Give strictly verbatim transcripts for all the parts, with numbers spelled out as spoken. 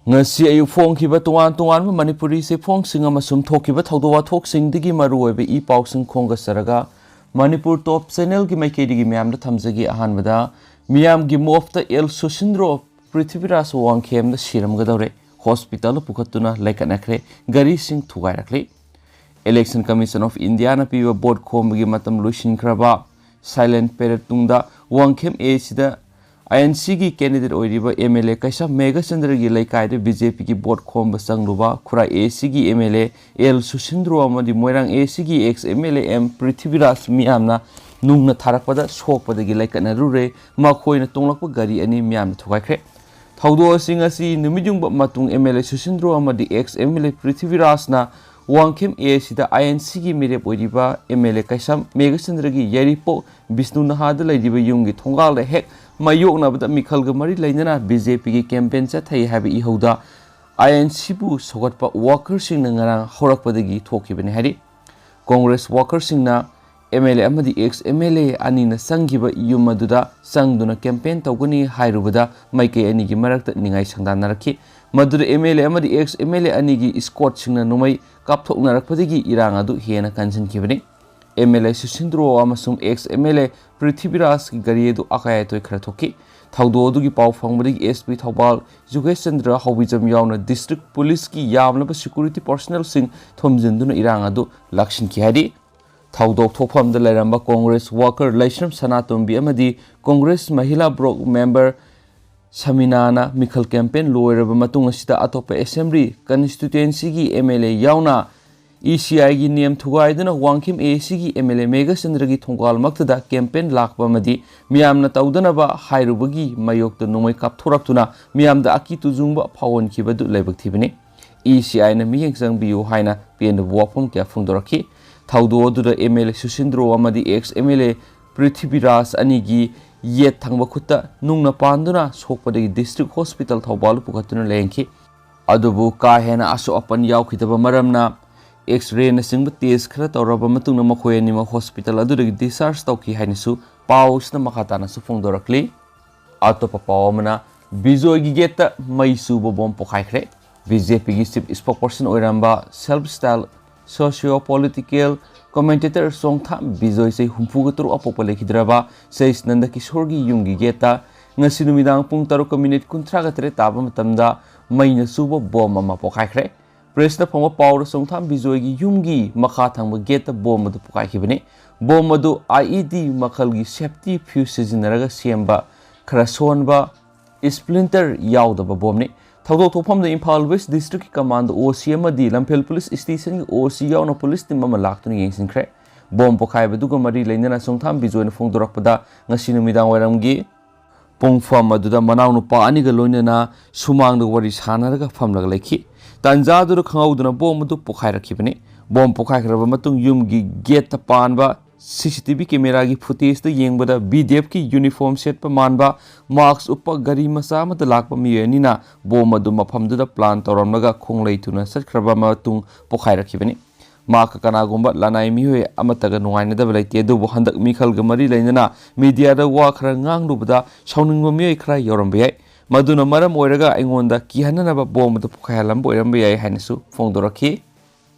ꯉꯁꯤ ꯑꯌꯨꯛ ꯐꯣꯡꯈꯤꯕ ꯇꯣꯉꯥꯟ ꯇꯣꯉꯥꯟꯕ ꯃꯅꯤꯄꯨꯔꯤ ꯆꯦꯐꯣꯡꯁꯤꯡ ꯑꯃꯁꯨꯡ ꯊꯣꯛꯈꯤꯕ ꯊꯧꯗꯣꯛ ꯋꯥꯊꯣꯛꯁꯤꯡꯗꯒꯤ ꯃꯔꯨꯑꯣꯏꯕ ꯏ ꯄꯥꯎꯁꯤꯡ ꯈꯣꯝꯒꯠꯆꯔꯒ ꯃꯅꯤꯄꯨꯔ ꯇꯣꯞ ꯆꯦꯅꯦꯜꯒꯤ ꯃꯥꯏꯀꯩꯗꯒꯤ ꯃꯌꯥꯝꯗ ꯊꯝꯖꯒꯦ꯫ ꯑꯍꯥꯟꯕꯗ ꯃꯤꯌꯥꯝꯒꯤ ꯃꯣꯞꯇ ꯑꯦꯜ ꯁꯨꯁꯤꯟꯗ꯭ꯔꯣ ꯄ꯭ꯔꯤꯊꯤꯕꯤꯔꯥꯖ ꯋꯥꯡꯈꯦꯝꯗ ꯁꯤꯔꯝꯒꯗꯧꯔꯦ꯫ ꯍꯣꯁꯄꯤꯇꯥꯜꯗ ꯄꯨꯈꯠꯇꯨꯅ ꯂꯩꯈꯠꯅꯈ꯭ꯔꯦ꯫ ꯒꯥꯔꯤꯁꯤꯡ ꯊꯨꯒꯥꯏꯔꯛꯂꯤ꯫ Election Commission of Indiaꯅ ꯄꯤꯕ ꯚꯣꯠ ꯈꯣꯝꯕꯒꯤ ꯃꯇꯝ ꯂꯣꯏꯁꯤꯟꯈ꯭ꯔꯕ꯫ Silent period ꯇꯨꯡꯗ ꯋꯥꯡꯈꯦꯝ ꯑꯦ ꯁꯤꯗ ꯑꯥꯏ ꯑꯦꯟ ꯁꯤꯒꯤ candidate ꯑꯣꯏꯔꯤꯕ ꯑꯦꯝ ꯑꯦꯜ ꯑꯦ ꯀꯩꯁꯥꯝ ꯃꯦꯘꯆꯟꯗ꯭ꯔꯒꯤ ꯂꯩꯀꯥꯏꯗ ꯕꯤ ꯖꯦ ꯄꯤꯒꯤ ꯚꯣꯠ ꯈꯣꯝꯕ ꯆꯪꯂꯨꯕ ꯈꯨꯔꯥꯏ ꯑꯦ ꯁꯤꯒꯤ M L A L Susindro ꯑꯃꯗꯤ ꯃꯣꯏꯔꯥꯡ ꯑꯦ ꯁꯤꯒꯤ ex M L A M Prithviraj ꯃꯤꯌꯥꯝꯅ ꯅꯨꯡꯅ ꯊꯥꯔꯛꯄꯗ ꯁꯣꯛꯄꯗꯒꯤ ꯂꯩꯀꯠꯅꯔꯨꯔꯦ꯫ ꯃꯈꯣꯏꯅ ꯇꯣꯡꯂꯛꯄ ꯒꯥꯔꯤ ꯑꯅꯤ ꯃꯤꯌꯥꯝꯅ ꯊꯨꯒꯥꯏꯈ꯭ꯔꯦ꯫ ꯊꯧꯗꯣꯛ ꯑꯁꯤ ꯉꯁꯤ ꯅꯨꯃꯤꯠ ꯌꯨꯡꯕ ꯃꯇꯨꯡ ꯑꯦꯝ ꯑꯦꯜ ꯑꯦ ꯁꯨꯁꯤꯟꯗ꯭ꯔꯣ ꯑꯃꯗꯤ ꯑꯦꯛꯁ ꯑꯦꯝ ꯑꯦꯜ ꯑꯦ ꯄ꯭ꯔꯤꯊꯤꯕꯤꯔꯥꯖꯅ ꯋꯥꯡꯈꯦꯝ ꯑꯦ ꯁꯤꯗ ꯑꯥꯏ ꯑꯦꯟ ꯁꯤꯒꯤ ꯃꯤꯔꯦꯞ ꯑꯣꯏꯔꯤꯕ ꯑꯦꯝ ꯑꯦꯜ ꯑꯦ ꯀꯩꯁꯥꯝ ꯃꯦꯘꯆꯟꯗ꯭ꯔꯒꯤ ꯌꯥꯏꯔꯤꯄꯣꯛ ꯕꯤꯁꯅꯨ ꯅꯍꯥꯗ ꯂꯩꯔꯤꯕ ꯌꯨꯝꯒꯤ ꯊꯣꯡꯒꯥꯜꯗ ꯍꯦꯛ ꯃꯥꯌꯣꯛꯅꯕꯗ ꯃꯤꯈꯜꯒ ꯃꯔꯤ ꯂꯩꯅꯅ ꯕꯤ ꯖꯦ ꯄꯤꯒꯤ campaign ꯆꯠꯊꯩ ꯍꯥꯏꯕ ꯏꯍꯧꯗ ꯑꯥꯏ ꯑꯦꯟ ꯁꯤꯕꯨ ꯁꯧꯒꯠꯄ ꯋꯥꯀꯔꯁꯤꯡꯅ ꯉꯔꯥꯡ ꯍꯧꯔꯛꯄꯗꯒꯤ ꯊꯣꯛꯈꯤꯕꯅꯤ ꯍꯥꯏꯔꯤ꯫ ꯀꯣꯡꯒ꯭ꯔꯦꯁ ꯋꯥꯀꯔꯁꯤꯡꯅ ꯑꯦꯝ ꯑꯦꯜ ꯑꯦ ꯑꯃꯗꯤ ꯑꯦꯛꯁ ꯑꯦꯝ ꯑꯦꯜ ꯑꯦ ꯑꯅꯤꯅ ꯆꯪꯈꯤꯕ ꯌꯨꯝ ꯑꯗꯨꯗ ꯆꯪꯗꯨꯅ campaign ꯇꯧꯒꯅꯤ ꯍꯥꯏꯔꯨꯕꯗ ꯃꯥꯏꯀꯩ ꯑꯅꯤꯒꯤ ꯃꯔꯛꯇ ꯅꯤꯡꯉꯥꯏ ꯁꯪꯗꯥꯟꯅꯔꯛꯈꯤ꯫ ꯃꯗꯨꯗ ꯑꯦꯝ ꯑꯦꯜ ꯑꯦ ꯑꯃꯗꯤ ꯑꯦꯛꯁ ꯑꯦꯝ ꯑꯦꯜ ꯑꯦ ꯑꯅꯤꯒꯤ escortꯁꯤꯡꯅ ꯅꯣꯡꯃꯩ ꯀꯥꯞꯊꯣꯛꯅꯔꯛꯄꯗꯒꯤ ꯏꯔꯥꯡ ꯑꯗꯨ ꯍꯦꯟꯅ ꯀꯟꯁꯤꯟꯈꯤꯕꯅꯤ꯫ ꯑꯦꯝ ꯑꯦꯜ ꯑꯦ ꯁꯨꯁꯤꯟꯗ꯭ꯔꯣ ꯑꯃꯁꯨꯡ ꯑꯦꯛꯁ ꯑꯦꯝ ꯑꯦꯜ ꯑꯦ ꯄ꯭ꯔꯤꯊꯤꯕꯤꯔꯥꯖꯀꯤ ꯒꯥꯔꯤ ꯑꯗꯨ ꯑꯀꯥꯏ ꯑꯇꯣꯏ ꯈꯔ ꯊꯣꯛꯈꯤ꯫ ꯊꯧꯗꯣꯛ ꯑꯗꯨꯒꯤ ꯄꯥꯎ ꯐꯪꯕꯗꯒꯤ ꯑꯦꯁ ꯄꯤ ꯊꯧꯕꯥꯜ ꯌꯨꯒꯦꯁ ꯆꯟꯗ꯭ꯔ ꯍꯧꯕꯤꯖꯝ ꯌꯥꯎꯅ district policeꯀꯤ ꯌꯥꯝꯂꯕ security personnelꯁꯤꯡ ꯊꯣꯝꯖꯤꯟꯗꯨꯅ ꯏꯔꯥꯡ ꯑꯗꯨ ꯂꯥꯛꯁꯤꯟꯈꯤ ꯍꯥꯏꯔꯤ꯫ ꯊꯧꯗꯣꯛ ꯊꯣꯛꯐꯝꯗ ꯂꯩꯔꯝꯕ ꯀꯣꯡꯒ꯭ꯔꯦꯁ ꯋꯥꯀꯔ ꯂꯩꯁ꯭ꯔꯝ ꯁꯅꯥꯇꯣꯝꯕꯤ ꯑꯃꯗꯤ ꯀꯣꯡꯒ꯭ꯔꯦꯁ ꯃꯍꯤꯂꯥ ꯕ꯭ꯂꯣꯛ ꯃꯦꯝꯕꯔ ꯁꯃꯤꯅꯥꯅ ꯃꯤꯈꯜ campaign ꯂꯣꯏꯔꯕ ꯃꯇꯨꯡ ꯑꯁꯤꯗ ꯑꯇꯣꯞꯄ assembly constituencyꯒꯤ ꯑꯦꯝ ꯑꯦꯜ ꯑꯦ ꯌꯥꯎꯅ ꯏ ꯁꯤ ꯑꯥꯏꯒꯤ ꯅꯤꯌꯝ ꯊꯨꯒꯥꯏꯗꯨꯅ ꯋꯥꯡꯈꯦꯝ ꯑꯦ ꯁꯤꯒꯤ ꯑꯦꯝ ꯑꯦꯜ ꯑꯦ ꯃꯦꯘꯆꯟꯗ꯭ꯔꯒꯤ ꯊꯣꯡꯒꯥꯜꯃꯛꯇꯗ campaign ꯂꯥꯛꯄ ꯑꯃꯗꯤ ꯃꯤꯌꯥꯝꯅ ꯇꯧꯗꯅꯕ ꯍꯥꯏꯔꯨꯕꯒꯤ ꯃꯥꯌꯣꯛꯇ ꯅꯣꯡꯃꯩ ꯀꯥꯞꯊꯣꯔꯛꯇꯨꯅ ꯃꯤꯌꯥꯝꯗ ꯑꯀꯤ ꯇꯨꯖꯨꯡꯕ ꯐꯥꯎꯍꯟꯈꯤꯕꯗꯨ ꯂꯥꯏꯕꯛ ꯊꯤꯕꯅꯤ꯫ ꯏ ꯁꯤ ꯑꯥꯏꯅ ꯃꯤꯠꯌꯦꯡ ꯆꯪꯕꯤꯌꯨ ꯍꯥꯏꯅ ꯄꯦꯟꯗꯕ ꯋꯥꯐꯝ ꯀꯌꯥ ꯐꯣꯡꯗꯣꯔꯛꯈꯤ꯫ ꯊꯧꯗꯣꯛ ꯑꯗꯨꯗ ꯑꯦꯝ ꯑꯦꯜ ꯑꯦ ꯁꯨꯁꯤꯟꯗ꯭ꯔꯣ ꯑꯃꯗꯤ ꯑꯦꯛꯁ ꯑꯦꯝ ꯑꯦꯜ ꯑꯦ ꯄ꯭ꯔꯤꯊꯤꯕꯤꯔꯥꯖ ꯑꯅꯤꯒꯤ ꯌꯦꯠ ꯊꯪꯕ ꯈꯨꯠꯇ ꯅꯨꯡꯅ ꯄꯥꯟꯗꯨꯅ ꯁꯣꯛꯄꯗꯒꯤ district hospital ꯊꯧꯕꯥꯜꯗ ꯄꯨꯈꯠꯇꯨꯅ ꯂꯥꯌꯦꯡꯈꯤ꯫ ꯑꯗꯨꯕꯨ ꯀꯥ ꯍꯦꯟꯅ ꯑꯁꯣꯛ ꯑꯄꯟ ꯌꯥꯎꯈꯤꯗꯕ ꯃꯔꯝꯅ X-rayꯅꯆꯤꯡꯕ test ꯈꯔ ꯇꯧꯔꯕ ꯃꯇꯨꯡꯗ ꯃꯈꯣꯏ ꯑꯅꯤꯃꯛ hospital ꯑꯗꯨꯗꯒꯤ discharge ꯇꯧꯈꯤ ꯍꯥꯏꯅꯁꯨ ꯄꯥꯎ ꯑꯁꯤꯅ ꯃꯈꯥ ꯇꯥꯅꯁꯨ ꯐꯣꯡꯗꯣꯔꯛꯂꯤ꯫ ꯑꯇꯣꯞꯄ ꯄꯥꯎ ꯑꯃꯅ, ꯕꯤꯖꯣꯏꯒꯤ ꯒꯦꯠꯇ ꯃꯩ ꯆꯨꯕ ꯕꯣꯝ ꯄꯣꯈꯥꯏꯈ꯭ꯔꯦ꯫ ꯕꯤ ꯖꯦ ꯄꯤꯒꯤ ꯆꯤꯐ ꯏꯁꯄꯣꯛꯄꯔꯁꯟ ꯑꯣꯏꯔꯝꯕ, ꯁꯦꯜꯐ ꯁ꯭ꯇꯥꯏꯜ ꯁꯣꯁꯤꯌꯣ ꯄꯣꯂꯤꯇꯤꯀꯦꯜ ꯀꯣꯃꯦꯟꯇꯦꯇꯔ ꯆꯣꯡꯊꯥꯝ ꯕꯤꯖꯣꯏ, ꯆꯍꯤ ꯍꯨꯝꯐꯨꯒ ꯇꯔꯨꯛ ꯑꯄꯣꯛꯄ, ꯂꯩꯈꯤꯗ꯭ꯔꯕ ꯁꯩꯁ ꯅꯟꯗ ꯀꯤꯁꯣꯔꯒꯤ ꯌꯨꯝꯒꯤ ꯒꯦꯠꯇ ꯉꯁꯤ ꯅꯨꯃꯤꯗꯥꯡ ꯄꯨꯡ ꯇꯔꯨꯛꯀ ꯃꯤꯅꯤꯠ ꯀꯨꯟꯊ꯭ꯔꯥꯒ ꯇꯔꯦꯠ ꯇꯥꯕ ꯃꯇꯝꯗ ꯃꯩꯅ ꯆꯨꯕ ꯕꯣꯝ ꯑꯃ ꯄꯣꯈꯥꯏꯈ꯭ꯔꯦ꯫ ꯄ꯭ꯔꯦꯁꯇ ꯐꯪꯕ ꯄꯥꯎꯗ ꯆꯣꯡꯊꯥꯝ ꯕꯤꯖꯣꯏꯒꯤ ꯌꯨꯝꯒꯤ ꯃꯈꯥ ꯊꯪꯕ ꯒꯦꯠꯇ ꯕꯣꯝ ꯑꯗꯨ ꯄꯣꯈꯥꯏꯈꯤꯕꯅꯤ꯫ ꯕꯣꯝ ꯑꯗꯨ ꯑꯥꯏ ꯏ ꯗꯤ ꯃꯈꯜꯒꯤ ꯁꯦꯐꯇꯤ ꯐ꯭ꯌꯨꯁ ꯁꯤꯖꯤꯟꯅꯔꯒ ꯁꯦꯝꯕ ꯈꯔ ꯁꯣꯟꯕ ꯏꯁꯄ꯭ꯂꯤꯟꯇꯔ ꯌꯥꯎꯗꯕ ꯕꯣꯝꯅꯤ꯫ ꯊꯧꯗꯣꯛ ꯊꯣꯛꯐꯝꯗ ꯏꯝꯐꯥꯜ ꯋꯦꯁ ꯗꯤꯁꯇ꯭ꯔꯤꯛꯀꯤ ꯀꯃꯥꯟꯗꯣ ꯑꯣ ꯁꯤ ꯑꯃꯗꯤ ꯂꯝꯐꯦꯜ ꯄꯨꯂꯤꯁ ꯁ꯭ꯇꯦꯁꯟꯒꯤ ꯑꯣ ꯁꯤ ꯌꯥꯎꯅ ꯄꯨꯂꯤꯁ ꯇꯤꯝ ꯑꯃ ꯂꯥꯛꯇꯨꯅ ꯌꯦꯡꯁꯤꯟꯈ꯭ꯔꯦ꯫ ꯕꯣꯝ ꯄꯣꯈꯥꯏꯕꯗꯨꯒ ꯃꯔꯤ ꯂꯩꯅꯅ ꯆꯣꯡꯊꯥꯝ ꯕꯤꯖꯣꯏꯅ ꯐꯣꯡꯗꯣꯔꯛꯄꯗ, ꯉꯁꯤ ꯅꯨꯃꯤꯗꯥꯡ ꯋꯥꯏꯔꯝꯒꯤ ꯄꯨꯡꯐꯝ ꯑꯗꯨꯗ ꯃꯅꯥꯎꯅꯨꯄꯥ ꯑꯅꯤꯒ ꯂꯣꯏꯅꯅ ꯁꯨꯃꯥꯡꯗ ꯋꯥꯔꯤ ꯁꯥꯟꯅꯔꯒ ꯐꯝꯂꯒ ꯂꯩꯈꯤ꯫ ꯇꯥꯟꯖꯥꯗꯨꯗ ꯈꯪꯍꯧꯗꯅ ꯕꯣꯝ ꯑꯗꯨ ꯄꯣꯈꯥꯏꯔꯛꯈꯤꯕꯅꯤ꯫ ꯕꯣꯝ ꯄꯣꯈꯥꯏꯈ꯭ꯔꯕ ꯃꯇꯨꯡ ꯌꯨꯝꯒꯤ ꯒꯦꯠꯇ ꯄꯥꯟꯕ ꯁꯤ ꯁꯤ ꯇꯤ ꯚꯤ ꯀꯦꯃꯦꯔꯥꯒꯤ ꯐꯨꯇꯦꯖꯇ ꯌꯦꯡꯕꯗ ꯕꯤ ꯗꯤ ꯑꯦꯐꯀꯤ ꯌꯨꯅꯤꯐꯣꯔꯝ ꯁꯦꯠꯄ ꯃꯥꯟꯕ, ꯃꯥꯛꯁ ꯎꯞꯄ ꯒꯥꯔꯤ ꯃꯆꯥ ꯑꯃꯗ ꯂꯥꯛꯄ ꯃꯤꯑꯣꯏ ꯑꯅꯤꯅ ꯕꯣꯝ ꯑꯗꯨ ꯃꯐꯝꯗꯨꯗ ꯄ꯭ꯂꯥꯟ ꯇꯧꯔꯝꯂꯒ ꯈꯣꯡꯂꯩ ꯊꯨꯅ ꯆꯠꯈ꯭ꯔꯕ ꯃꯇꯨꯡ ꯄꯣꯈꯥꯏꯔꯛꯈꯤꯕꯅꯤ꯫ ꯃꯍꯥꯛꯀ ꯀꯅꯥꯒꯨꯝꯕ ꯂꯅꯥꯏ ꯃꯤꯑꯣꯏ ꯑꯃꯠꯇꯒ ꯅꯨꯡꯉꯥꯏꯅꯗꯕ ꯂꯩꯇꯦ, ꯑꯗꯨꯕꯨ ꯍꯟꯗꯛ ꯃꯤꯈꯜꯒ ꯃꯔꯤ ꯂꯩꯅꯅ ꯃꯤꯗꯤꯌꯥꯗ ꯋꯥ ꯈꯔ ꯉꯥꯡꯂꯨꯕꯗ ꯁꯥꯎꯅꯤꯡꯕ ꯃꯤꯑꯣꯏ ꯈꯔ ꯌꯥꯎꯔꯝꯕ ꯌꯥꯏ꯫ ꯃꯗꯨꯅ ꯃꯔꯝ ꯑꯣꯏꯔꯒ ꯑꯩꯉꯣꯟꯗ ꯀꯤꯍꯟꯅꯅꯕ ꯕꯣꯝ ꯑꯗꯨ ꯄꯣꯈꯥꯏꯍꯜꯂꯝꯕ ꯑꯣꯏꯔꯝꯕ ꯌꯥꯏ ꯍꯥꯏꯅꯁꯨ ꯐꯣꯡꯗꯣꯔꯛꯈꯤ꯫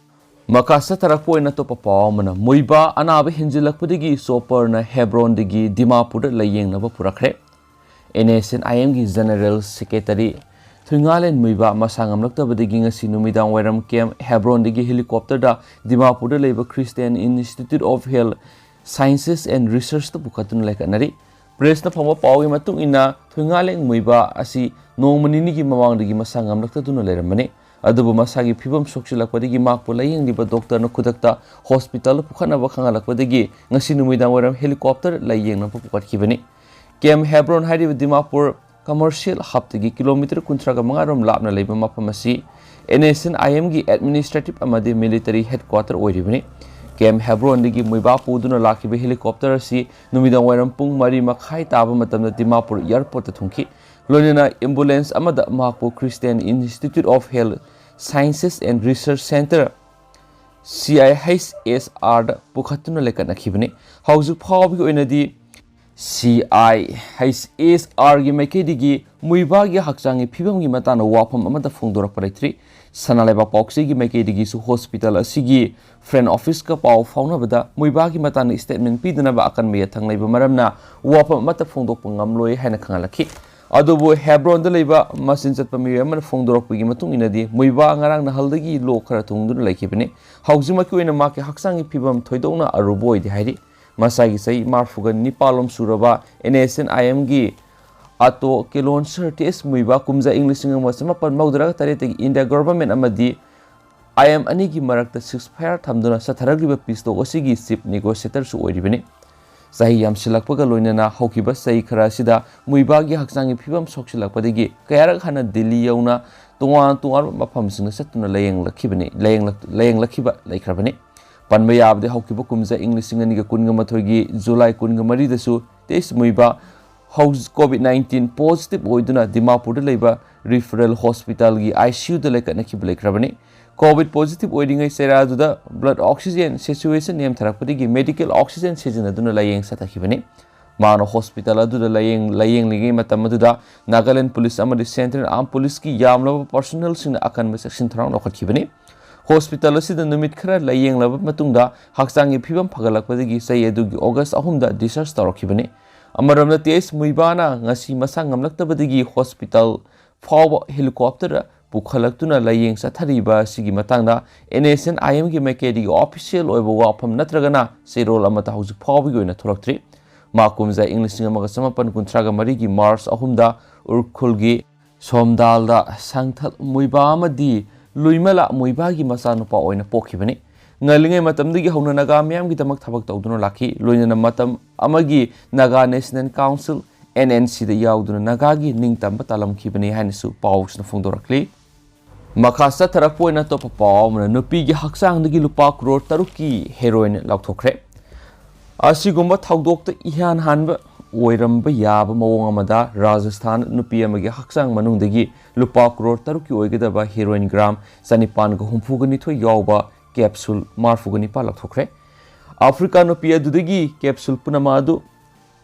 ꯃꯈꯥ ꯆꯠꯊꯔꯛꯄ ꯑꯣꯏꯅ ꯑꯇꯣꯞꯄ ꯄꯥꯎ ꯑꯃꯅ, ꯃꯨꯏꯕꯥ ꯑꯅꯥꯕ ꯍꯦꯟꯖꯤꯜꯂꯛꯄꯗꯒꯤ ꯆꯣꯄꯔꯅ ꯍꯦꯕ꯭ꯔꯣꯟꯗꯒꯤ ꯗꯤꯃꯥꯄꯨꯔꯗ ꯂꯥꯌꯦꯡꯅꯕ ꯄꯨꯔꯛꯈ꯭ꯔꯦ꯫ ꯑꯦꯟ ꯑꯦꯁ ꯑꯦꯟ ꯑꯥꯏ ꯑꯦꯝꯒꯤ ꯖꯦꯅꯔꯦꯜ ꯁꯦꯀ꯭ꯔꯦꯇꯔꯤ ꯊꯨꯏꯉꯥꯂꯦꯟ ꯃꯨꯏꯕꯥ ꯃꯁꯥ ꯉꯝꯂꯛꯇꯕꯗꯒꯤ ꯉꯁꯤ ꯅꯨꯃꯤꯗꯥꯡ ꯋꯥꯏꯔꯝ ꯀꯦꯝ ꯍꯦꯕ꯭ꯔꯣꯟꯗꯒꯤ ꯍꯦꯂꯤꯀꯣꯞꯇꯔꯗ ꯗꯤꯃꯥꯄꯨꯔꯗ ꯂꯩꯕ Christian institute of health sciences and ꯔꯤꯁꯔꯆꯇ ꯄꯨꯈꯠꯇꯨꯅ ꯂꯩꯈꯠꯅꯔꯤ꯫ ꯄ꯭ꯔꯦꯁꯅ ꯐꯪꯕ ꯄꯥꯎꯒꯤ ꯃꯇꯨꯡ ꯏꯟꯅ, ꯊꯨꯏꯉꯥꯂꯦꯡ ꯃꯨꯏꯕꯥ ꯑꯁꯤ ꯅꯣꯡꯃ ꯅꯤꯅꯤꯒꯤ ꯃꯃꯥꯡꯗꯒꯤ ꯃꯁꯥ ꯉꯝꯂꯛꯇꯗꯨꯅ ꯂꯩꯔꯝꯕꯅꯤ꯫ ꯑꯗꯨꯕꯨ ꯃꯁꯥꯒꯤ ꯐꯤꯕꯝ ꯁꯣꯛꯆꯤꯜꯂꯛꯄꯗꯒꯤ ꯃꯍꯥꯛꯄꯨ ꯂꯥꯌꯦꯡꯂꯤꯕ ꯗꯣꯛꯇꯔꯅ ꯈꯨꯗꯛꯇ ꯍꯣꯁꯄꯤꯇꯥꯜꯗ ꯄꯨꯈꯠꯅꯕ ꯈꯪꯍꯜꯂꯛꯄꯗꯒꯤ ꯉꯁꯤ ꯅꯨꯃꯤꯗꯥꯡ ꯋꯥꯏꯔꯝ ꯍꯦꯂꯤꯀꯣꯞꯇꯔ ꯂꯥꯌꯦꯡꯅꯕ ꯄꯨꯈꯠꯈꯤꯕꯅꯤ꯫ ꯀꯦꯝ ꯍꯦꯕ꯭ꯔꯣꯟ ꯍꯥꯏꯔꯤꯕ ꯗꯤꯃꯥꯄꯨꯔ ꯀꯃꯔꯁꯤꯌꯦꯜ ꯍꯕꯇꯒꯤ ꯀꯤꯂꯣꯃꯤꯇꯔ ꯀꯨꯟꯊ꯭ꯔꯥꯒ ꯃꯉꯥ ꯔꯣꯝ ꯂꯥꯞꯅ ꯂꯩꯕ ꯃꯐꯝ ꯑꯁꯤ ꯑꯦꯟ ꯑꯦꯁ ꯑꯦꯟ ꯑꯥꯏ ꯑꯦꯝꯒꯤ ꯑꯦꯗꯃꯤꯅꯤꯁꯇ꯭ꯔꯦꯇꯤꯚ ꯑꯃꯗꯤ ꯃꯤꯂꯤꯇꯔꯤ ꯍꯦꯗꯀ꯭ꯋꯥꯇꯔ ꯑꯣꯏꯔꯤꯕꯅꯤ꯫ ꯀꯦꯝ ꯍꯦꯕ꯭ꯔꯣꯟꯗꯒꯤ ꯃꯨꯏꯕꯥ ꯄꯨꯗꯨꯅ ꯂꯥꯛꯈꯤꯕ ꯍꯦꯂꯤꯀꯣꯞꯇꯔ ꯑꯁꯤ ꯅꯨꯃꯤꯗꯥꯡ ꯋꯥꯏꯔꯝ ꯄꯨꯡ ꯃꯔꯤ ꯃꯈꯥꯏ ꯇꯥꯕ ꯃꯇꯝꯗ ꯗꯤꯃꯥꯄꯨꯔ ꯑꯦꯌꯔꯄꯣꯔꯠꯇ ꯊꯨꯡꯈꯤ꯫ ꯂꯣꯏꯅꯅ ꯑꯦꯝꯕꯨꯂꯦꯟꯁ ꯑꯃꯗ ꯃꯍꯥꯛꯄꯨ Christian institute of health sciences and research centre, C I H ꯑꯦꯁ ꯑꯥꯔꯗ ꯄꯨꯈꯠꯇꯨꯅ ꯂꯩꯀꯠꯅꯈꯤꯕꯅꯤ꯫ ꯍꯧꯖꯤꯛ ꯐꯥꯎꯕꯒꯤ ꯑꯣꯏꯅꯗꯤ ꯁꯤ ꯑꯥꯏ ꯑꯩꯆ ꯑꯦꯁ ꯑꯥꯔꯒꯤ ꯃꯥꯏꯀꯩꯗꯒꯤ ꯃꯨꯏꯕꯥꯒꯤ ꯍꯛꯆꯥꯡꯒꯤ ꯐꯤꯕꯝꯒꯤ ꯃꯇꯥꯡꯗ ꯋꯥꯐꯝ ꯑꯃꯠꯇ ꯐꯣꯡꯗꯣꯔꯛꯄ ꯂꯩꯇ꯭ꯔꯤ꯫ ꯁꯅꯥ ꯂꯩꯕꯥꯛ ꯄꯥꯎꯆꯦꯒꯤ ꯃꯥꯏꯀꯩꯗꯒꯤꯁꯨ ꯍꯣꯁꯄꯤꯇꯥꯜ ꯑꯁꯤꯒꯤ ꯐ꯭ꯔꯟ ꯑꯣꯐꯤꯁꯀ ꯄꯥꯎ ꯐꯥꯎꯅꯕꯗ ꯃꯨꯏꯕꯥꯒꯤ ꯃꯇꯥꯡꯗ ꯁ꯭ꯇꯦꯠꯃꯦꯟ ꯄꯤꯗꯅꯕ ꯑꯀꯟꯕ ꯌꯥꯊꯪ ꯂꯩꯕ ꯃꯔꯝꯅ ꯋꯥꯐꯝ ꯑꯃꯠꯇ ꯐꯣꯡꯗꯣꯛꯄ ꯉꯝꯂꯣꯏ ꯍꯥꯏꯅ ꯈꯪꯍꯜꯂꯛꯈꯤ꯫ ꯑꯗꯨꯕꯨ ꯍꯦꯕ꯭ꯔꯣꯟꯗ ꯂꯩꯕ ꯃꯆꯤꯟ ꯆꯠꯄ ꯃꯤꯑꯣꯏ ꯑꯃꯅ ꯐꯣꯡꯗꯣꯔꯛꯄꯒꯤ ꯃꯇꯨꯡ ꯏꯟꯅꯗꯤ ꯃꯨꯏꯕꯥ ꯉꯔꯥꯡ ꯅꯍꯥꯜꯗꯒꯤ ꯂꯣꯛ ꯈꯔ ꯊꯨꯡꯗꯨꯅ ꯂꯩꯈꯤꯕꯅꯤ꯫ ꯍꯧꯖꯤꯛꯃꯛꯀꯤ ꯑꯣꯏꯅ ꯃꯍꯥꯛꯀꯤ ꯍꯛꯆꯥꯡꯒꯤ ꯐꯤꯕꯝ ꯊꯣꯏꯗꯣꯛꯅ ꯑꯔꯨꯕ ꯑꯣꯏꯗꯦ ꯍꯥꯏꯔꯤ꯫ ꯃꯁꯥꯒꯤ ꯆꯍꯤ ꯃꯔꯤꯐꯨꯒ ꯅꯤꯄꯥꯜ ꯂꯣꯝ ꯁꯨꯔꯕ ꯑꯦꯟ ꯑꯦꯁ ꯑꯦꯟ ꯑꯥꯏ ꯑꯦꯝꯒꯤ ꯑꯇꯣ ꯀꯦꯂꯣꯟꯁꯔ ꯇꯦꯁ ꯃꯨꯏꯕꯥ ꯀꯨꯝꯖꯥ ꯏꯪ ꯂꯤꯁꯤꯡ ꯑꯃ ꯆꯃꯥꯄꯜ ꯃꯧꯗ꯭ꯔꯥ ꯇꯔꯦꯠꯇꯒꯤ ꯏꯟꯗꯤꯌꯥ ꯒꯣꯚꯔꯟꯃꯦꯟꯠ ꯑꯃꯗꯤ ꯑꯥꯏ ꯑꯦꯝ ꯑꯅꯤꯒꯤ ꯃꯔꯛꯇ ꯁꯤꯁꯐꯥꯌꯔ ꯊꯝꯗꯨꯅ ꯆꯠꯊꯔꯛꯂꯤꯕ ꯄꯤꯁ ꯇꯣꯛ ꯑꯁꯤꯒꯤ ꯆꯤꯐ ꯅꯦꯒꯣꯁꯤꯌꯦꯇꯔꯁꯨ ꯑꯣꯏꯔꯤꯕꯅꯤ꯫ ꯆꯍꯤ ꯌꯥꯝꯁꯤꯜꯂꯛꯄꯒ ꯂꯣꯏꯅꯅ ꯍꯧꯈꯤꯕ ꯆꯍꯤ ꯈꯔ ꯑꯁꯤꯗ ꯃꯨꯏꯕꯥꯒꯤ ꯍꯛꯆꯥꯡꯒꯤ ꯐꯤꯕꯝ ꯁꯣꯛꯆꯤꯜꯂꯛꯄꯗꯒꯤ ꯀꯌꯥꯔꯛ ꯍꯥꯟꯅ ꯗꯤꯜꯂꯤ ꯌꯧꯅ ꯇꯣꯉꯥꯟ ꯇꯣꯉꯥꯟꯕ ꯃꯐꯝꯁꯤꯡꯗ ꯆꯠꯇꯨꯅ ꯂꯥꯌꯦꯡꯂꯛꯈꯤꯕꯅꯤ, ꯂꯥꯌꯦꯡꯂꯛ-, ꯂꯥꯌꯦꯡꯂꯛꯈꯤꯕ ꯂꯩꯈ꯭ꯔꯕꯅꯤ꯫ ꯄꯟꯕ ꯌꯥꯕꯗꯤ ꯍꯧꯈꯤꯕ ꯀꯨꯝꯖꯥ ꯏꯪ ꯂꯤꯁꯤꯡ ꯑꯅꯤꯒ ꯀꯨꯟꯒ ꯃꯥꯊꯣꯏꯒꯤ ꯖꯨꯂꯥꯏ ꯀꯨꯟꯒ ꯃꯔꯤꯗꯁꯨ ꯇꯦꯁ ꯃꯨꯏꯕꯥ ꯍꯧꯖꯤꯛ ꯀꯣꯚꯤꯗ ꯅꯥꯏꯟꯇꯤꯟ ꯄꯣꯖꯤꯇꯤꯚ ꯑꯣꯏꯗꯨꯅ ꯗꯤꯃꯥꯄꯨꯔꯗ ꯂꯩꯕ ꯔꯤꯐꯔꯦꯜ ꯍꯣꯁꯄꯤꯇꯥꯜꯒꯤ ꯑꯥꯏ ꯁꯤ ꯌꯨꯗ ꯂꯩꯈꯠꯅꯈꯤꯕ ꯂꯩꯈ꯭ꯔꯕꯅꯤ꯫ ꯀꯣꯚꯤꯗ ꯄꯣꯖꯤꯇꯤꯚ ꯑꯣꯏꯔꯤꯉꯩ ꯆꯩꯔꯥꯗꯨꯗ ꯕ꯭ꯂꯗ ꯑꯣꯛꯁꯤꯖꯦꯟ ꯁꯦꯆꯨꯔꯦꯁꯟ ꯅꯦꯝꯊꯔꯛꯄꯗꯒꯤ ꯃꯦꯗꯤꯀꯦꯜ ꯑꯣꯛꯁꯤꯖꯦꯟ ꯁꯤꯖꯤꯟꯅꯗꯨꯅ ꯂꯥꯌꯦꯡ ꯆꯠꯊꯈꯤꯕꯅꯤ꯫ ꯃꯥꯅ ꯍꯣꯁꯄꯤꯇꯥꯜ ꯑꯗꯨꯗ ꯂꯥꯌꯦꯡ-, ꯂꯥꯌꯦꯡꯂꯤꯉꯩ ꯃꯇꯝ ꯑꯗꯨꯗ ꯅꯥꯒꯥꯂꯦꯟ ꯄꯨꯂꯤꯁ ꯑꯃꯗꯤ ꯁꯦꯟꯇ꯭ꯔꯦꯜ ꯑꯥꯔꯝ ꯄꯨꯂꯤꯁꯀꯤ ꯌꯥꯝꯂꯕ ꯄꯔꯁꯣꯅꯦꯜꯁꯤꯡꯅ ꯑꯀꯟꯕ ꯆꯦꯛꯁꯤꯟ ꯊꯧꯔꯥꯡ ꯂꯧꯈꯠꯈꯤꯕꯅꯤ꯫ ꯍꯣꯁꯄꯤꯇꯥꯜ ꯑꯁꯤꯗ ꯅꯨꯃꯤꯠ ꯈꯔ ꯂꯥꯌꯦꯡꯂꯕ ꯃꯇꯨꯡꯗ ꯍꯛꯆꯥꯡꯒꯤ ꯐꯤꯕꯝ ꯐꯒꯠꯂꯛꯄꯗꯒꯤ ꯆꯍꯤ ꯑꯗꯨꯒꯤ ꯑꯣꯒꯁ ꯑꯍꯨꯝꯗ ꯗꯤꯁꯆꯥꯔꯖ ꯇꯧꯔꯛꯈꯤꯕꯅꯤ꯫ ꯑꯃꯔꯣꯝꯗ ꯇꯦꯁ ꯃꯨꯏꯕꯥꯅ ꯉꯁꯤ ꯃꯁꯥ ꯉꯝꯂꯛꯇꯕꯗꯒꯤ ꯍꯣꯁꯄꯤꯇꯥꯜ ꯐꯥꯎꯕ ꯍꯦꯂꯤꯀꯣꯞꯇꯔ ꯄꯨꯈꯠꯂꯛꯇꯨꯅ ꯂꯥꯌꯦꯡ ꯆꯠꯊꯔꯤꯕ ꯑꯁꯤꯒꯤ ꯃꯇꯥꯡꯗ ꯑꯦꯟ ꯑꯦꯁ ꯑꯦꯟ ꯑꯥꯏ ꯑꯦꯝꯒꯤ ꯃꯥꯏꯀꯩꯗꯒꯤ ꯑꯣꯐꯤꯁꯤꯌꯦꯜ ꯑꯣꯏꯕ ꯋꯥꯐꯝ ꯅꯠꯇ꯭ꯔꯒꯅ ꯆꯦꯔꯣꯜ ꯑꯃꯠꯇ ꯍꯧꯖꯤꯛ ꯐꯥꯎꯕꯒꯤ ꯑꯣꯏꯅ ꯊꯣꯛꯂꯛꯇ꯭ꯔꯤ꯫ ꯃꯥ ꯀꯨꯝꯖꯥ ꯏꯪ ꯂꯤꯁꯤꯡ ꯑꯃꯒ ꯆꯃꯥꯄꯟ ꯀꯨꯟꯊ꯭ꯔꯥꯒ ꯃꯔꯤꯒꯤ ꯃꯥꯔꯆ ꯑꯍꯨꯝꯗ ꯎꯔꯈꯨꯜꯒꯤ ꯁꯣꯝꯗꯥꯜꯗ ꯁꯪꯊꯜ ꯃꯨꯏꯕꯥ ꯑꯃꯗꯤ ꯂꯨꯏꯃꯂꯥ ꯃꯨꯏꯕꯥꯒꯤ ꯃꯆꯥꯅꯨꯄꯥ ꯑꯣꯏꯅ ꯄꯣꯛꯈꯤꯕꯅꯤ꯫ ꯉꯜꯂꯤꯉꯩ ꯃꯇꯝꯗꯒꯤ ꯍꯧꯅ ꯅꯥꯒꯥ ꯃꯤꯌꯥꯝꯒꯤꯗꯃꯛ ꯊꯕꯛ ꯇꯧꯗꯨꯅ ꯂꯥꯛꯈꯤ꯫ ꯂꯣꯏꯅꯅ ꯃꯇꯝ ꯑꯃꯒꯤ Naga national council, N N ꯁꯤꯗ ꯌꯥꯎꯗꯨꯅ ꯅꯥꯒꯥꯒꯤ ꯅꯤꯡꯇꯝꯕ ꯇꯥꯂꯝꯈꯤꯕꯅꯤ ꯍꯥꯏꯅꯁꯨ ꯄꯥꯎꯁꯤꯅ ꯐꯣꯡꯗꯣꯔꯛꯂꯤ꯫ ꯃꯈꯥ ꯆꯠꯊꯔꯛꯄ ꯑꯣꯏꯅ ꯑꯇꯣꯞꯄ ꯄꯥꯎ ꯑꯃꯅ ꯅꯨꯄꯤꯒꯤ ꯍꯛꯆꯥꯡꯗꯒꯤ ꯂꯨꯄꯥ ꯀ꯭ꯔꯣꯔ ꯇꯔꯨꯛꯀꯤ ꯍꯦꯔꯣꯏꯟ ꯂꯧꯊꯣꯛꯈ꯭ꯔꯦ꯫ ꯑꯁꯤꯒꯨꯝꯕ ꯊꯧꯗꯣꯛꯇ ꯏꯍꯥꯟ ꯍꯥꯟꯕ ꯑꯣꯏꯔꯝꯕ ꯌꯥꯕ ꯃꯑꯣꯡ ꯑꯃꯗ ꯔꯥꯖꯁꯊꯥꯟ ꯅꯨꯄꯤ ꯑꯃꯒꯤ ꯍꯛꯆꯥꯡ ꯃꯅꯨꯡꯗꯒꯤ ꯂꯨꯄꯥ ꯀ꯭ꯔꯣꯔ ꯇꯔꯨꯛꯀꯤ ꯑꯣꯏꯒꯗꯕ ꯍꯦꯔꯣꯏꯟ ꯒ꯭ꯔꯥꯝ ꯆꯅꯤꯄꯥꯟꯒ ꯍꯨꯝꯐꯨꯒ ꯅꯤꯊꯣꯏ ꯌꯥꯎꯕ ꯀꯦꯞꯁꯨꯜ ꯃꯔꯤꯐꯨꯒ ꯅꯤꯄꯥꯜ ꯂꯧꯊꯣꯛꯈ꯭ꯔꯦ꯫ ꯑꯐ꯭ꯔꯤꯀꯥ ꯅꯨꯄꯤ ꯑꯗꯨꯗꯒꯤ ꯀꯦꯞꯁꯨꯜ ꯄꯨꯝꯅꯃꯛ ꯑꯗꯨ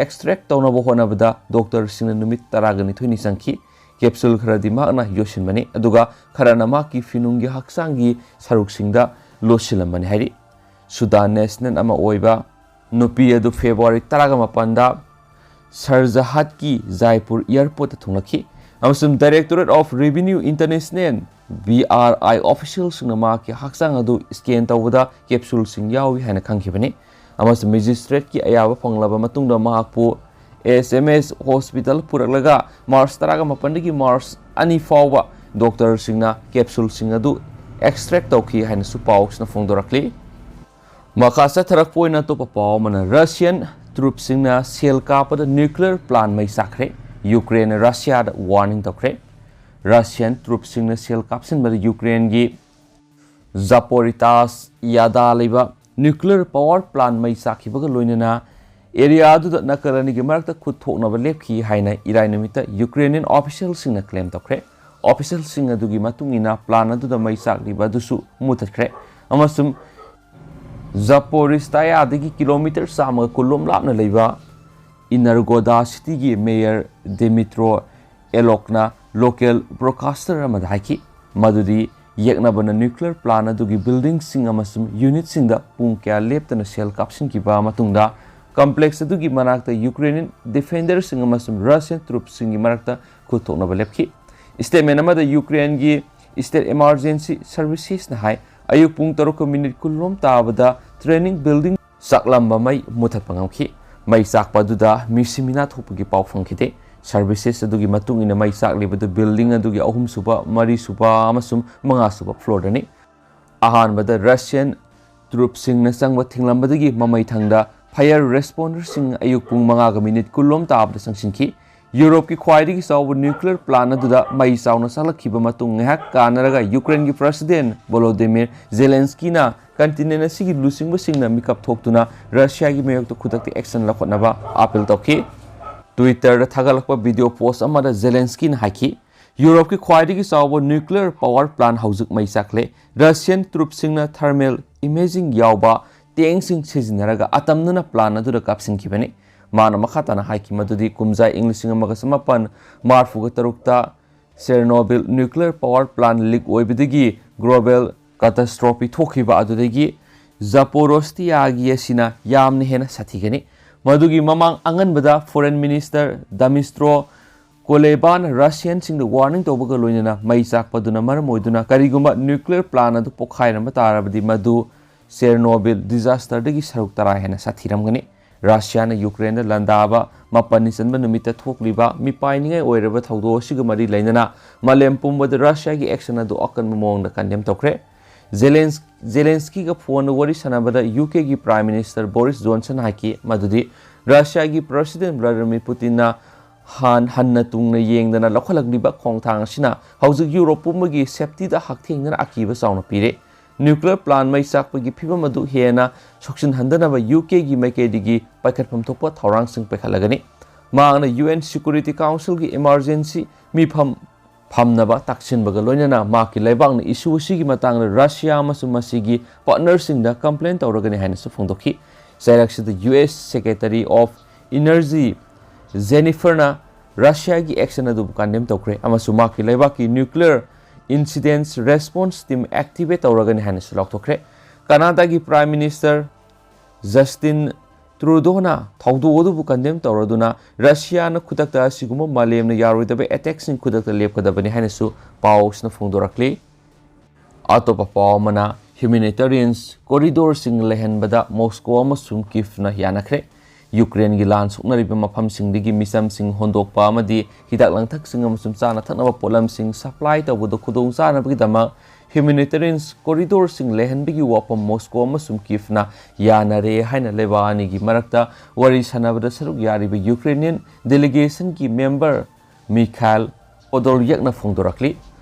extract ꯇꯧꯅꯕ ꯍꯣꯠꯅꯕꯗ ꯗꯣꯛꯇꯔꯁꯤꯡꯅ ꯅꯨꯃꯤꯠ ꯇꯔꯥꯒ ꯅꯤꯊꯣꯏꯅꯤ ꯆꯪꯈꯤ꯫ Capsule ꯈꯔꯗꯤ ꯃꯍꯥꯛꯅ ꯌꯣꯠꯁꯤꯟꯕꯅꯤ, ꯑꯗꯨꯒ ꯈꯔꯅ ꯃꯍꯥꯛꯀꯤ ꯐꯤꯅꯨꯡꯒꯤ ꯍꯛꯆꯥꯡꯒꯤ ꯁꯔꯨꯛꯁꯤꯡꯗ ꯂꯣꯠꯁꯤꯜꯂꯝꯕꯅꯤ ꯍꯥꯏꯔꯤ꯫ ꯁꯨꯗꯥꯟ national ꯑꯃ ꯑꯣꯏꯕ ꯅꯨꯄꯤ ꯑꯗꯨ February ꯇꯔꯥꯒ ꯃꯥꯄꯟꯗ ꯁꯔꯖꯍꯥꯠꯀꯤ ꯖꯥꯏꯄꯨꯔ airportꯇ ꯊꯨꯡꯂꯛꯈꯤ, ꯑꯃꯁꯨꯡ Directorate of Revenue International, B R I, officialꯁꯤꯡꯅ ꯃꯍꯥꯛꯀꯤ ꯍꯛꯆꯥꯡ ꯑꯗꯨ scan ꯇꯧꯕꯗ capsuleꯁꯤꯡ ꯌꯥꯎꯏ ꯍꯥꯏꯅ ꯈꯪꯈꯤꯕꯅꯤ, ꯑꯃꯁꯨꯡ magistrateꯀꯤ ꯑꯌꯥꯕ ꯐꯪꯂꯕ ꯃꯇꯨꯡꯗ ꯃꯍꯥꯛꯄꯨ S M S hospital ꯄꯨꯔꯛꯂꯒ March ꯇꯔꯥꯒ ꯃꯥꯄꯟꯗꯒꯤ March ꯑꯅꯤ ꯐꯥꯎꯕ ꯗꯣꯛꯇꯔꯁꯤꯡꯅ capsuleꯁꯤꯡ ꯑꯗꯨ extract ꯇꯧꯈꯤ ꯍꯥꯏꯅꯁꯨ ꯄꯥꯎꯁꯤꯅ ꯐꯣꯡꯗꯣꯔꯛꯂꯤ꯫ ꯃꯈꯥ ꯆꯠꯊꯔꯛꯄ ꯑꯣꯏꯅ ꯑꯇꯣꯞꯄ ꯄꯥꯎ ꯑꯃꯅ, Russian troops ꯁꯤꯡꯅ shell ꯀꯥꯞꯄꯗ nuclear plant ꯃꯩ ꯆꯥꯛꯈ꯭ꯔꯦ꯫ Ukraine ꯅ Russia ꯗ warning ꯇꯧꯈ꯭ꯔꯦ꯫ Russian troops ꯁꯤꯡꯅ shell ꯀꯥꯞꯁꯤꯟꯕꯗ Ukraine ꯒꯤ Zaporizhzhia ꯗ ꯂꯩꯕ nuclear power plant ꯃꯩ ꯆꯥꯛꯈꯤꯕꯒ ꯂꯣꯏꯅꯅ area ꯑꯗꯨꯗ ꯅꯥꯀꯜ ꯑꯅꯤꯒꯤ ꯃꯔꯛꯇ ꯈꯨꯠ ꯊꯣꯛꯅꯕ ꯂꯦꯞꯈꯤ ꯍꯥꯏꯅ ꯏꯔꯥꯏ ꯅꯨꯃꯤꯠꯇ Ukrainian official ꯁꯤꯡꯅ claim ꯇꯧꯈ꯭ꯔꯦ꯫ Official ꯁꯤꯡ ꯑꯗꯨꯒꯤ ꯃꯇꯨꯡ ꯏꯟꯅ plant ꯑꯗꯨꯗ ꯃꯩ ꯆꯥꯛꯂꯤꯕ ꯑꯗꯨꯁꯨ ꯃꯨꯊꯠꯈ꯭ꯔꯦ, ꯑꯃꯁꯨꯡ Zaporizhzhia ꯗꯒꯤ kilometre ꯆꯥꯝꯃꯒ ꯀꯨꯟ ꯂꯣꯝ ꯂꯥꯞꯅ ꯂꯩꯕ Energoda city ꯒꯤ mayor Dmytro Elok ꯅ local broadcaster ꯑꯃꯗ ꯍꯥꯏꯈꯤ ꯃꯗꯨꯗꯤ ꯌꯦꯛꯅꯕꯅ nuclear plant ꯑꯗꯨꯒꯤ building ꯁꯤꯡ ꯑꯃꯁꯨꯡ unit ꯁꯤꯡꯗ ꯄꯨꯡ ꯀꯌꯥ ꯂꯦꯞꯇꯅ shell ꯀꯥꯞꯁꯤꯟꯈꯤꯕ ꯃꯇꯨꯡꯗ complex ꯑꯗꯨꯒꯤ ꯃꯅꯥꯛꯇ Ukrainian defender ꯁꯤꯡ ꯑꯃꯁꯨꯡ Russian troops ꯁꯤꯡꯒꯤ ꯃꯔꯛꯇ ꯈꯨꯠ ꯊꯣꯛꯅꯕ ꯂꯦꯞꯈꯤ꯫ Statement ꯑꯃꯗ Ukraine ꯒꯤ State Emergency Services ꯅ ꯍꯥꯏ, ꯑꯌꯨꯛ ꯄꯨꯡ ꯇꯔꯨꯛꯀ minute ꯀꯨꯟ ꯂꯣꯝ ꯇꯥꯕꯗ training building ꯆꯥꯛꯂꯝꯕ ꯃꯩ ꯃꯨꯊꯠꯄ ꯉꯝꯈꯤ꯫ ꯃꯩ ꯆꯥꯛꯄ ꯑꯗꯨꯗ ꯃꯤꯁꯤ ꯃꯤꯅꯥ ꯊꯣꯛꯄꯒꯤ ꯄꯥꯎ ꯐꯪꯈꯤꯗꯦ꯫ Services ꯑꯗꯨꯒꯤ ꯃꯇꯨꯡ ꯏꯟꯅ ꯃꯩ ꯆꯥꯛꯂꯤꯕꯗꯨ building ꯑꯗꯨꯒꯤ ꯑꯍꯨꯝꯁꯨꯕ, ꯃꯔꯤꯁꯨꯕ ꯑꯃꯁꯨꯡ ꯃꯉꯥꯁꯨꯕ floor ꯗꯅꯤ꯫ ꯑꯍꯥꯟꯕꯗ Russian troops ꯁꯤꯡꯅ ꯆꯪꯕ ꯊꯤꯡꯂꯝꯕꯗꯒꯤ ꯃꯃꯩ ꯊꯪꯗ fire responder ꯁꯤꯡ ꯑꯌꯨꯛ ꯄꯨꯡ ꯃꯉꯥꯒ minute ꯀꯨꯟ ꯂꯣꯝ ꯇꯥꯕꯗ ꯆꯪꯁꯤꯟꯈꯤ꯫ Europe ꯀꯤ ꯈ꯭ꯋꯥꯏꯗꯒꯤ ꯆꯥꯎꯕ nuclear plant ꯑꯗꯨꯗ ꯃꯩ ꯆꯥꯎꯅ ꯆꯥꯛꯂꯛꯈꯤꯕ ꯃꯇꯨꯡ ꯉꯥꯏꯍꯥꯛ ꯀꯥꯟꯅꯔꯒ Ukraine ꯒꯤ President Volodymyr Zelensky ꯅ continent ꯑꯁꯤꯒꯤ ꯂꯨꯆꯤꯡꯕꯁꯤꯡꯅ ꯃꯤꯀꯞ ꯊꯣꯛꯇꯨꯅ Russia ꯒꯤ ꯃꯥꯌꯣꯛꯇ ꯈꯨꯗꯛꯇ action ꯂꯧꯈꯠꯅꯕ appeal ꯇꯧꯈꯤ꯫ Twitter ꯗ ꯊꯥꯒꯠꯂꯛꯄ video post ꯑꯃꯗ Zelensky ꯅ ꯍꯥꯏꯈꯤ, "Europe ꯀꯤ ꯈ꯭ꯋꯥꯏꯗꯒꯤ ꯆꯥꯎꯕ nuclear power plant ꯍꯧꯖꯤꯛ ꯃꯩ ꯆꯥꯛꯂꯦ꯫ Russian troops ꯁꯤꯡꯅ thermal imaging ꯌꯥꯎꯕ tank ꯁꯤꯡ ꯁꯤꯖꯤꯟꯅꯔꯒ ꯑꯇꯝꯅꯅ plant ꯑꯗꯨꯗ ꯀꯥꯞꯁꯤꯟꯈꯤꯕꯅꯤ꯫ ꯃꯥꯅ ꯃꯈꯥ ꯇꯥꯅ ꯍꯥꯏꯈꯤ ꯃꯗꯨꯗꯤ ꯀꯨꯝꯖꯥ ꯏꯪ ꯂꯤꯁꯤꯡ ꯑꯃꯒ ꯆꯃꯥꯄꯟ ꯃꯔꯤꯐꯨꯒ ꯇꯔꯨꯛꯇ Chernobyl nuclear power plant leak ꯑꯣꯏꯕꯗꯒꯤ global catastrophe ꯊꯣꯛꯈꯤꯕ ꯑꯗꯨꯗꯒꯤ ꯖꯥꯄꯣꯔꯣꯁꯇꯤꯌꯥꯒꯤ ꯑꯁꯤꯅ ꯌꯥꯝꯅ ꯍꯦꯟꯅ ꯁꯥꯊꯤꯒꯅꯤ꯫ ꯃꯗꯨꯒꯤ ꯃꯃꯥꯡ ꯑꯉꯟꯕꯗ Foreign Minister Dmytro Kuleba ꯔꯁꯤꯌꯥꯟꯁꯤꯡꯗ warning ꯇꯧꯕꯒ ꯂꯣꯏꯅꯅ ꯃꯩ ꯆꯥꯛꯄꯗꯨꯅ ꯃꯔꯝ ꯑꯣꯏꯗꯨꯅ ꯀꯔꯤꯒꯨꯝꯕ nuclear plant ꯑꯗꯨ ꯄꯣꯈꯥꯏꯔꯝꯕ ꯇꯥꯔꯕꯗꯤ ꯃꯗꯨ ꯆꯦꯔꯅꯣꯕꯤꯜ disasterꯗꯒꯤ ꯁꯔꯨꯛ ꯇꯔꯥ ꯍꯦꯟꯅ ꯁꯥꯊꯤꯔꯝꯒꯅꯤ꯫ ꯔꯁꯤꯌꯥꯅ ꯌꯨꯀ꯭ꯔꯦꯟꯗ ꯂꯥꯟꯗꯥꯕ ꯃꯥꯄꯟꯅꯤ ꯆꯟꯕ ꯅꯨꯃꯤꯠꯇ ꯊꯣꯛꯂꯤꯕ ꯃꯤꯄꯥꯏꯅꯤꯡꯉꯥꯏ ꯑꯣꯏꯔꯕ ꯊꯧꯗꯣꯛ ꯑꯁꯤꯒ ꯃꯔꯤ ꯂꯩꯅꯅ ꯃꯥꯂꯦꯝ ꯄꯨꯝꯕꯗ ꯔꯁꯤꯌꯥꯒꯤ action ꯑꯗꯨ ꯑꯀꯟꯕ ꯃꯑꯣꯡꯗ condemn ꯇꯧꯈ꯭ꯔꯦ꯫ ꯖꯦꯂꯦꯟꯁ-, ꯖꯦꯂꯦꯟꯁꯀꯤꯒ ꯐꯣꯟꯗ ꯋꯥꯔꯤ ꯁꯥꯟꯅꯕꯗ U ꯀꯦꯒꯤ Prime Minister Boris Johnson ꯍꯥꯏꯈꯤ ꯃꯗꯨꯗꯤ ꯔꯁꯤꯌꯥꯒꯤ President Vladimir Putinꯅ ꯍꯥꯟ-, ꯍꯟꯅ ꯇꯨꯡꯅ ꯌꯦꯡꯗꯅ ꯂꯧꯈꯠꯂꯛꯂꯤꯕ ꯈꯣꯡꯊꯥꯡ ꯑꯁꯤꯅ ꯍꯧꯖꯤꯛ ꯌꯨꯔꯣꯞ ꯄꯨꯝꯕꯒꯤ safetyꯗ ꯍꯛꯊꯦꯡꯅꯅ ꯑꯀꯤꯕ ꯆꯥꯎꯅ ꯄꯤꯔꯦ꯫ Nuclear plant ꯃꯩ ꯆꯥꯛꯄꯒꯤ ꯐꯤꯚꯝ ꯑꯗꯨ ꯍꯦꯟꯅ ꯁꯣꯛꯆꯤꯟꯍꯟꯗꯅꯕ ꯌꯨ ꯀꯦꯒꯤ ꯃꯥꯏꯀꯩꯗꯒꯤ ꯄꯥꯏꯈꯠꯐꯝ ꯊꯣꯛꯄ ꯊꯧꯔꯥꯡꯁꯤꯡ ꯄꯥꯏꯈꯠꯂꯒꯅꯤ꯫ ꯃꯍꯥꯛꯅ ꯌꯨ ꯑꯦꯟ Security Councilꯒꯤ emergency ꯃꯤꯐꯝ ꯐꯝꯅꯕ ꯇꯥꯛꯁꯤꯟꯕꯒ ꯂꯣꯏꯅꯅ ꯃꯍꯥꯛꯀꯤ ꯂꯩꯕꯥꯛꯅ issue ꯑꯁꯤꯒꯤ ꯃꯇꯥꯡꯗ ꯔꯁꯤꯌꯥ ꯑꯃꯁꯨꯡ ꯃꯁꯤꯒꯤ partnerꯁꯤꯡꯗ complain ꯇꯧꯔꯒꯅꯤ ꯍꯥꯏꯅꯁꯨ ꯐꯣꯡꯗꯣꯛꯈꯤ꯫ ꯆꯩꯔꯛꯁꯤꯗ U S Secretary of Energy Jenniferꯅ ꯔꯁꯤꯌꯥꯒꯤ action ꯑꯗꯨꯕꯨ condemn ꯇꯧꯈ꯭ꯔꯦ ꯑꯃꯁꯨꯡ ꯃꯍꯥꯛꯀꯤ ꯂꯩꯕꯥꯛꯀꯤ nuclear incidents response team activate ꯇꯧꯔꯒꯅꯤ ꯍꯥꯏꯅꯁꯨ ꯂꯥꯎꯊꯣꯛꯈ꯭ꯔꯦ꯫ ꯀꯅꯥꯗꯥꯒꯤ Prime Minister Justin Trudeauꯅ ꯊꯧꯗꯣꯛ ꯑꯗꯨꯕꯨ condemn ꯇꯧꯔꯗꯨꯅ ꯔꯁꯤꯌꯥꯅ ꯈꯨꯗꯛꯇ ꯑꯁꯤꯒꯨꯝꯕ ꯃꯥꯂꯦꯝꯅ ꯌꯥꯔꯣꯏꯗꯕ attackꯁꯤꯡ ꯈꯨꯗꯛꯇ ꯂꯦꯞꯀꯗꯕꯅꯤ ꯍꯥꯏꯅꯁꯨ ꯄꯥꯎꯁꯤꯅ ꯐꯣꯡꯗꯣꯔꯛꯂꯤ꯫ ꯑꯇꯣꯞꯄ ꯄꯥꯎ ꯑꯃꯅ, humanitarian corridorꯁꯤꯡ ꯂꯩꯍꯟꯕꯗ ꯃꯣꯁꯀꯣ ꯑꯃꯁꯨꯡ ꯀꯤꯐꯅ ꯌꯥꯅꯈ꯭ꯔꯦ꯫ ꯌꯨꯀ꯭ꯔꯦꯟꯒꯤ ꯂꯥꯟ ꯁꯣꯛꯅꯔꯤꯕ ꯃꯐꯝꯁꯤꯡꯗꯒꯤ ꯃꯤꯆꯝꯁꯤꯡ ꯍꯣꯟꯗꯣꯛꯄ ꯑꯃꯗꯤ ꯍꯤꯗꯥꯛ ꯂꯥꯡꯊꯛꯁꯤꯡ ꯑꯃꯁꯨꯡ ꯆꯥꯅ ꯊꯛꯅꯕ ꯄꯣꯠꯂꯝꯁꯤꯡ supply ꯇꯧꯕꯗ ꯈꯨꯗꯣꯡꯆꯥꯅꯕꯒꯤꯗꯃꯛ humanitarian corridorꯁꯤꯡ ꯂꯩꯍꯟꯕꯒꯤ ꯋꯥꯐꯝ ꯃꯣꯁꯀꯣ ꯑꯃꯁꯨꯡ ꯀꯤꯐꯅ ꯌꯥꯅꯔꯦ ꯍꯥꯏꯅ ꯂꯩꯕꯥꯛ ꯑꯅꯤꯒꯤ ꯃꯔꯛꯇ ꯋꯥꯔꯤ ꯁꯥꯟꯅꯕꯗ ꯁꯔꯨꯛ ꯌꯥꯔꯤꯕ Ukrainian delegationꯒꯤ member ꯃꯤꯈꯥꯏꯜ ꯄꯣꯗꯣꯜꯌꯦꯛꯅ ꯐꯣꯡꯗꯣꯔꯛꯂꯤ꯫